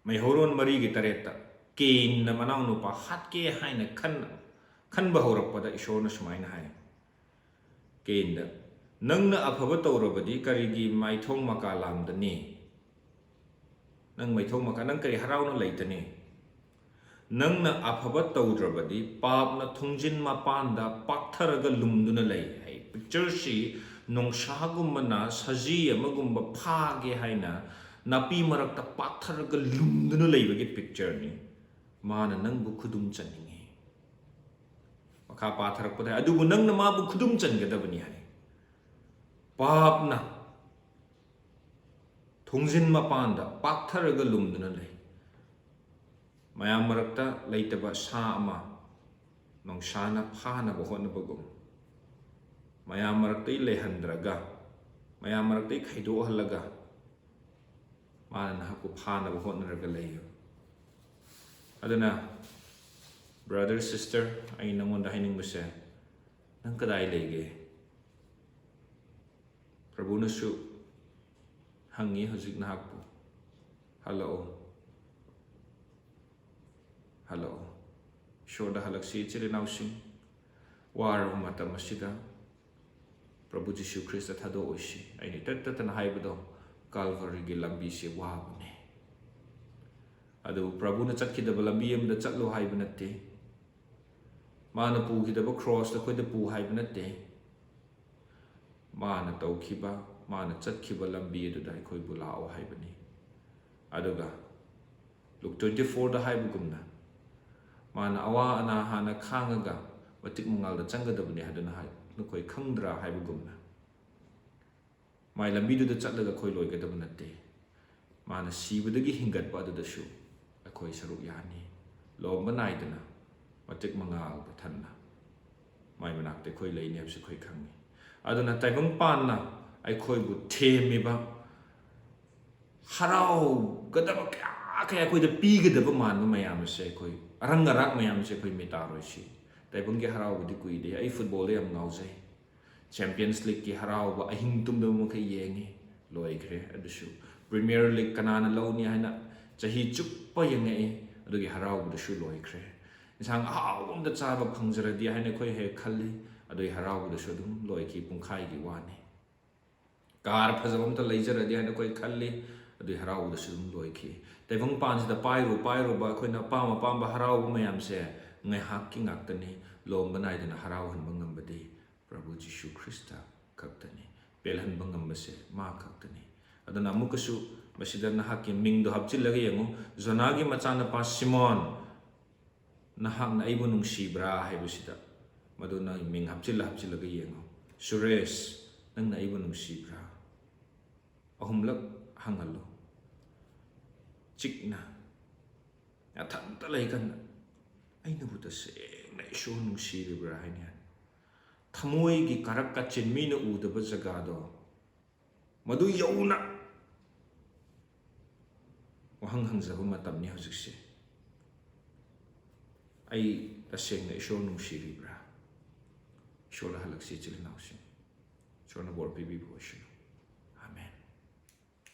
ꯃꯩꯍꯧꯔꯣꯟ ꯃꯔꯤꯒꯤ ꯇꯔꯦꯠꯇ ꯀꯦꯟꯅ ꯃꯅꯥꯎꯅꯨꯄꯥ ꯍꯥꯠꯀꯦ ꯍꯥꯏꯅ ꯈꯟ-, ꯈꯟꯕ ꯍꯧꯔꯛꯄꯗ ꯏꯁꯣꯔꯅ ꯁꯨꯃꯥꯏꯅ ꯍꯥꯏ, ꯀꯦꯟꯗ, "ꯅꯪꯅ ꯑꯐꯕ ꯇꯧꯔꯕꯗꯤ ꯀꯔꯤꯒꯤ ꯃꯥꯏꯊꯣꯡ ꯃꯀꯥ ꯂꯥꯝꯗꯅꯤ? ꯅꯪ ꯃꯥꯏꯊꯣꯡ ꯃꯀꯥ, ꯅꯪ ꯀꯔꯤ ꯍꯔꯥꯎꯅ ꯂꯩꯇꯅꯤ? ꯅꯪꯅ ꯑꯐꯕ ꯇꯧꯗ꯭ꯔꯕꯗꯤ ꯄꯥꯞꯅ ꯊꯣꯡꯖꯤꯟ ꯃꯄꯥꯟꯗ ꯄꯥꯛꯊꯔꯒ ꯂꯨꯝꯗꯨꯅ ꯂꯩ" ꯍꯥꯏ꯫ ꯄꯤꯛꯆꯔꯁꯤ ꯅꯣꯡꯁꯥꯒꯨꯝꯕꯅ ꯁꯖꯤ ꯑꯃꯒꯨꯝꯕ ꯐꯥꯒꯦ ꯍꯥꯏꯅ ꯅꯥꯄꯤ ꯃꯔꯛꯇ ꯄꯥꯛꯊꯔꯒ ꯂꯨꯝꯗꯨꯅ ꯂꯩꯕꯒꯤ ꯄꯤꯛꯆꯔꯅꯤ꯫ ꯃꯥꯅ ꯅꯪꯕꯨ ꯈꯨꯗꯨꯝ ꯆꯟꯅꯤꯡꯉꯤ꯫ ꯃꯈꯥ ꯄꯥꯊꯔꯛꯄꯗ, "ꯑꯗꯨꯕꯨ ꯅꯪꯅ ꯃꯥꯕꯨ ꯈꯨꯗꯨꯝ ꯆꯟꯒꯗꯕꯅꯤ" ꯍꯥꯏ꯫ ꯄꯥꯞꯅ ꯊꯣꯡꯖꯤꯟ ꯃꯄꯥꯟꯗ ꯄꯥꯛꯊꯔꯒ ꯂꯨꯝꯗꯨꯅ ꯂꯩ꯫ ꯃꯌꯥꯝ ꯃꯔꯛꯇ ꯂꯩꯇꯕ ꯁꯥ ꯑꯃ ꯅꯣꯡꯁꯥꯅ ꯐꯥꯅꯕ ꯍꯣꯠꯅꯕꯒꯨꯝ, ꯃꯌꯥꯝ ꯃꯔꯛꯇꯒꯤ ꯂꯩꯍꯟꯗ꯭ꯔꯒ, ꯃꯌꯥꯝ ꯃꯔꯛꯇꯒꯤ ꯈꯥꯏꯗꯣꯛꯍꯜꯂꯒ, ꯃꯥꯅ ꯅꯍꯥꯛꯄꯨ ꯐꯥꯅꯕ ꯍꯣꯠꯅꯔꯒ ꯂꯩ꯫ ꯑꯗꯨꯅ, brother, sister, ꯑꯩ ꯅꯉꯣꯟꯗ ꯍꯥꯏꯅꯤꯡꯕꯁꯦ, ꯅꯪ ꯀꯗꯥꯏ ꯂꯩꯒꯦ? ꯄ꯭ꯔꯚꯨꯅꯁꯨ ꯍꯪꯉꯤ ꯍꯧꯖꯤꯛ ꯅꯍꯥꯛꯄꯨ, "ꯍꯜꯂꯛꯑꯣ, ꯍꯜꯂꯛꯑꯣ"꯫ ꯏꯁꯣꯔꯗ ꯍꯜꯂꯛꯁꯤ, ꯏꯆꯤꯜ ꯏꯅꯥꯎꯁꯤꯡ꯫ ꯋꯥꯔꯕ ꯃꯇꯝ ꯑꯁꯤꯗ ꯄ꯭ꯔꯚꯨ ꯖꯤꯁꯨ ꯈ꯭ꯔꯤꯁꯇ ꯊꯥꯗꯣꯛꯑꯣꯏꯁꯤ꯫ ꯑꯩꯅ ꯏꯇꯠ ꯇꯠꯇꯅ ꯍꯥꯏꯕꯗꯣ, ꯀꯥꯜꯚꯔꯤꯒꯤ ꯂꯝꯕꯤꯁꯦ ꯋꯥꯕꯅꯦ꯫ ꯑꯗꯨ ꯄ꯭ꯔꯚꯨꯅ ꯆꯠꯈꯤꯗꯕ ꯂꯝꯕꯤ ꯑꯃꯗ ꯆꯠꯂꯣ ꯍꯥꯏꯕ ꯅꯠꯇꯦ꯫ ꯃꯥꯅ ꯄꯨꯈꯤꯗꯕ ꯀ꯭ꯔꯣꯁꯇ ꯑꯩꯈꯣꯏꯗ ꯄꯨ ꯍꯥꯏꯕ ꯅꯠꯇꯦ꯫ ꯃꯥꯅ ꯇꯧꯈꯤꯕ, ꯃꯥꯅ ꯆꯠꯈꯤꯕ ꯂꯝꯕꯤ ꯑꯗꯨꯗ ꯑꯩꯈꯣꯏꯕꯨ ꯂꯥꯛꯑꯣ ꯍꯥꯏꯕꯅꯤ꯫ ꯑꯗꯨꯒ ꯂꯨꯛ ꯇ꯭ꯋꯦꯟꯇꯤ ꯐꯣꯔꯗ ꯍꯥꯏꯕꯒꯨꯝꯅ, ꯃꯥꯅ ꯑꯋꯥ ꯑꯅꯥ ꯍꯥꯟꯅ ꯈꯥꯡꯉꯒ ꯃꯇꯤꯛ ꯃꯉꯥꯜꯗ ꯆꯪꯒꯗꯕꯅꯤ ꯍꯥꯏꯗꯨꯅ ꯍꯥꯏ, ꯅꯈꯣꯏ ꯈꯪꯗ꯭ꯔꯥ ꯍꯥꯏꯕꯒꯨꯝꯅ, ꯃꯥꯏ ꯂꯝꯕꯤꯗꯨꯗ ꯆꯠꯂꯒ ꯑꯩꯈꯣꯏ ꯂꯣꯏꯒꯗꯕ ꯅꯠꯇꯦ꯫ ꯃꯥꯅ ꯁꯤꯕꯗꯒꯤ ꯍꯤꯡꯒꯠꯄ ꯑꯗꯨꯗꯁꯨ ꯑꯩꯈꯣꯏ ꯁꯔꯨꯛ ꯌꯥꯅꯤ꯫ ꯂꯣꯝꯕ ꯅꯥꯏꯗꯅ ꯃꯇꯤꯛ ꯃꯉꯥꯜꯒ ꯊꯟꯅ ꯃꯥꯏ ꯃꯅꯥꯛꯇ ꯑꯩꯈꯣꯏ ꯂꯩꯅꯤ ꯍꯥꯏꯕꯁꯤ ꯑꯩꯈꯣꯏ ꯈꯪꯉꯤ꯫ ꯑꯗꯨꯅ ꯇꯥꯏꯕꯪꯄꯥꯟꯅ ꯑꯩꯈꯣꯏꯕꯨ ꯊꯦꯝꯃꯤꯕ, ꯍꯔꯥꯎꯒꯗꯕ ꯀꯌꯥ ꯀꯌꯥ ꯑꯩꯈꯣꯏꯗ ꯄꯤꯒꯗꯕ ꯃꯥꯟꯕ ꯃꯌꯥꯝ ꯑꯁꯦ, ꯑꯩꯈꯣꯏ ꯑꯔꯪ ꯑꯔꯥꯛ ꯃꯌꯥꯝ ꯑꯁꯦ ꯑꯩꯈꯣꯏ ꯃꯤꯇꯥꯔꯣꯏꯁꯤ꯫ ꯇꯥꯏꯕꯪꯒꯤ ꯍꯔꯥꯎꯕꯗꯤ ꯀꯨꯏꯗꯦ꯫ ꯑꯩ ꯐꯨꯠꯕꯣꯜꯗ ꯌꯥꯝ ꯉꯥꯎꯖꯩ꯫ ꯆꯦꯝꯄꯤꯌꯟꯁ ꯂꯤꯛꯀꯤ ꯍꯔꯥꯎꯕ ꯑꯍꯤꯡ ꯇꯨꯝꯗꯕ ꯃꯈꯩ ꯌꯦꯡꯉꯤ, ꯂꯣꯏꯈ꯭ꯔꯦ꯫ ꯑꯗꯨꯁꯨ ꯄ꯭ꯔꯤꯃꯤꯌꯔ ꯂꯤꯛ ꯀꯅꯥꯅ ꯂꯧꯅꯤ ꯍꯥꯏꯅ ꯆꯍꯤ ꯆꯨꯞꯄ ꯌꯦꯡꯉꯛꯏ, ꯑꯗꯨꯒꯤ ꯍꯔꯥꯎꯕꯗꯨꯁꯨ ꯂꯣꯏꯈ꯭ꯔꯦ꯫ ꯏꯟꯁꯥꯡ ꯑꯍꯥꯎꯕ ꯑꯝꯇ ꯆꯥꯕ ꯐꯪꯖꯔꯗꯤ ꯍꯥꯏꯅ ꯑꯩꯈꯣꯏ ꯍꯦꯛ ꯈꯜꯂꯤ, ꯑꯗꯨꯒꯤ ꯍꯔꯥꯎꯕꯗꯨꯁꯨ ꯑꯗꯨꯝ ꯂꯣꯏꯈꯤ, ꯄꯨꯡꯈꯥꯏꯒꯤ ꯋꯥꯅꯤ꯫ ꯀꯥꯔ ꯐꯖꯕ ꯑꯝꯇ ꯂꯩꯖꯔꯗꯤ ꯍꯥꯏꯅ ꯑꯩꯈꯣꯏ ꯈꯜꯂꯤ, ꯑꯗꯨꯒꯤ ꯍꯔꯥꯎꯕꯗꯨꯁꯨ ꯑꯗꯨꯝ ꯂꯣꯏꯈꯤ꯫ ꯇꯥꯏꯕꯪ ꯄꯥꯟꯁꯤꯗ ꯄꯥꯏꯔꯨ ꯄꯥꯏꯔꯨꯕ ꯑꯩꯈꯣꯏꯅ ꯑꯄꯥꯝ ꯑꯄꯥꯝꯕ ꯍꯔꯥꯎꯕ ꯃꯌꯥꯝꯁꯦ ꯉꯥꯏꯍꯥꯛꯀꯤ ꯉꯥꯛꯇꯅꯤ, ꯂꯣꯝꯕ ꯅꯥꯏꯗꯅ ꯍꯔꯥꯎꯍꯟꯕ ꯉꯝꯕꯗꯤ ꯄ꯭ꯔꯚꯨ ꯖꯤꯁꯨ ꯈ꯭ꯔꯤꯁꯇ ꯈꯛꯇꯅꯤ꯫ ꯄꯦꯜꯍꯟꯕ ꯉꯝꯕꯁꯦ ꯃꯥ ꯈꯛꯇꯅꯤ꯫ ꯑꯗꯨꯅ ꯑꯃꯨꯛꯀꯁꯨ ꯃꯁꯤꯗ ꯅꯍꯥꯛꯀꯤ ꯃꯤꯡꯗꯣ ꯍꯥꯞꯆꯤꯜꯂꯒ ꯌꯦꯡꯉꯨ꯫ ꯖꯣꯅꯥꯒꯤ ꯃꯆꯥꯅꯨꯄꯥ ꯁꯤꯃꯣꯟ, ꯅꯍꯥꯛꯅ ꯑꯩꯕꯨ ꯅꯨꯡꯁꯤꯕ꯭ꯔꯥ ꯍꯥꯏꯕꯁꯤꯗ ꯃꯗꯨ ꯅꯪ ꯃꯤꯡ ꯍꯥꯞꯆꯤꯜꯂ ꯍꯥꯞꯆꯤꯜꯂꯒ ꯌꯦꯡꯉꯨ꯫ ꯁꯨꯔꯦꯁ, ꯅꯪꯅ ꯑꯩꯕꯨ ꯅꯨꯡꯁꯤꯕ꯭ꯔꯥ? ꯑꯍꯨꯝꯂꯛ ꯍꯪꯍꯜꯂꯨ꯫ ꯆꯤꯛꯅ, ꯅꯊꯟꯇ ꯂꯩꯀꯥꯟꯗ, "ꯑꯩꯅꯕꯨ ꯇꯁꯦꯡꯅ ꯏꯁꯣꯔ ꯅꯨꯡꯁꯤꯔꯤꯕ꯭ꯔꯥ?" ꯍꯥꯏꯅ ꯊꯃꯣꯏꯒꯤ ꯀꯥꯔꯛ ꯀꯥꯆꯤꯟ, ꯃꯤꯅ ꯎꯗꯕ ꯖꯒꯥꯗꯣ, ꯃꯗꯨ ꯌꯧꯅ ꯋꯥꯍꯪ ꯍꯪꯖꯕ ꯃꯇꯝꯅꯤ ꯍꯧꯖꯤꯛꯁꯦ꯫ "ꯑꯩ ꯇꯁꯦꯡꯅ ꯏꯁꯣꯔ ꯅꯨꯡꯁꯤꯔꯤꯕ꯭ꯔꯥ?" ꯏꯁꯣꯔꯗ ꯍꯜꯂꯛꯁꯤ, ꯏꯆꯤꯜ ꯏꯅꯥꯎꯁꯤꯡ꯫ ꯏꯁꯣꯔꯅ ꯕꯣꯔ ꯄꯤꯕꯤꯕ ꯑꯣꯏꯁꯅꯨ꯫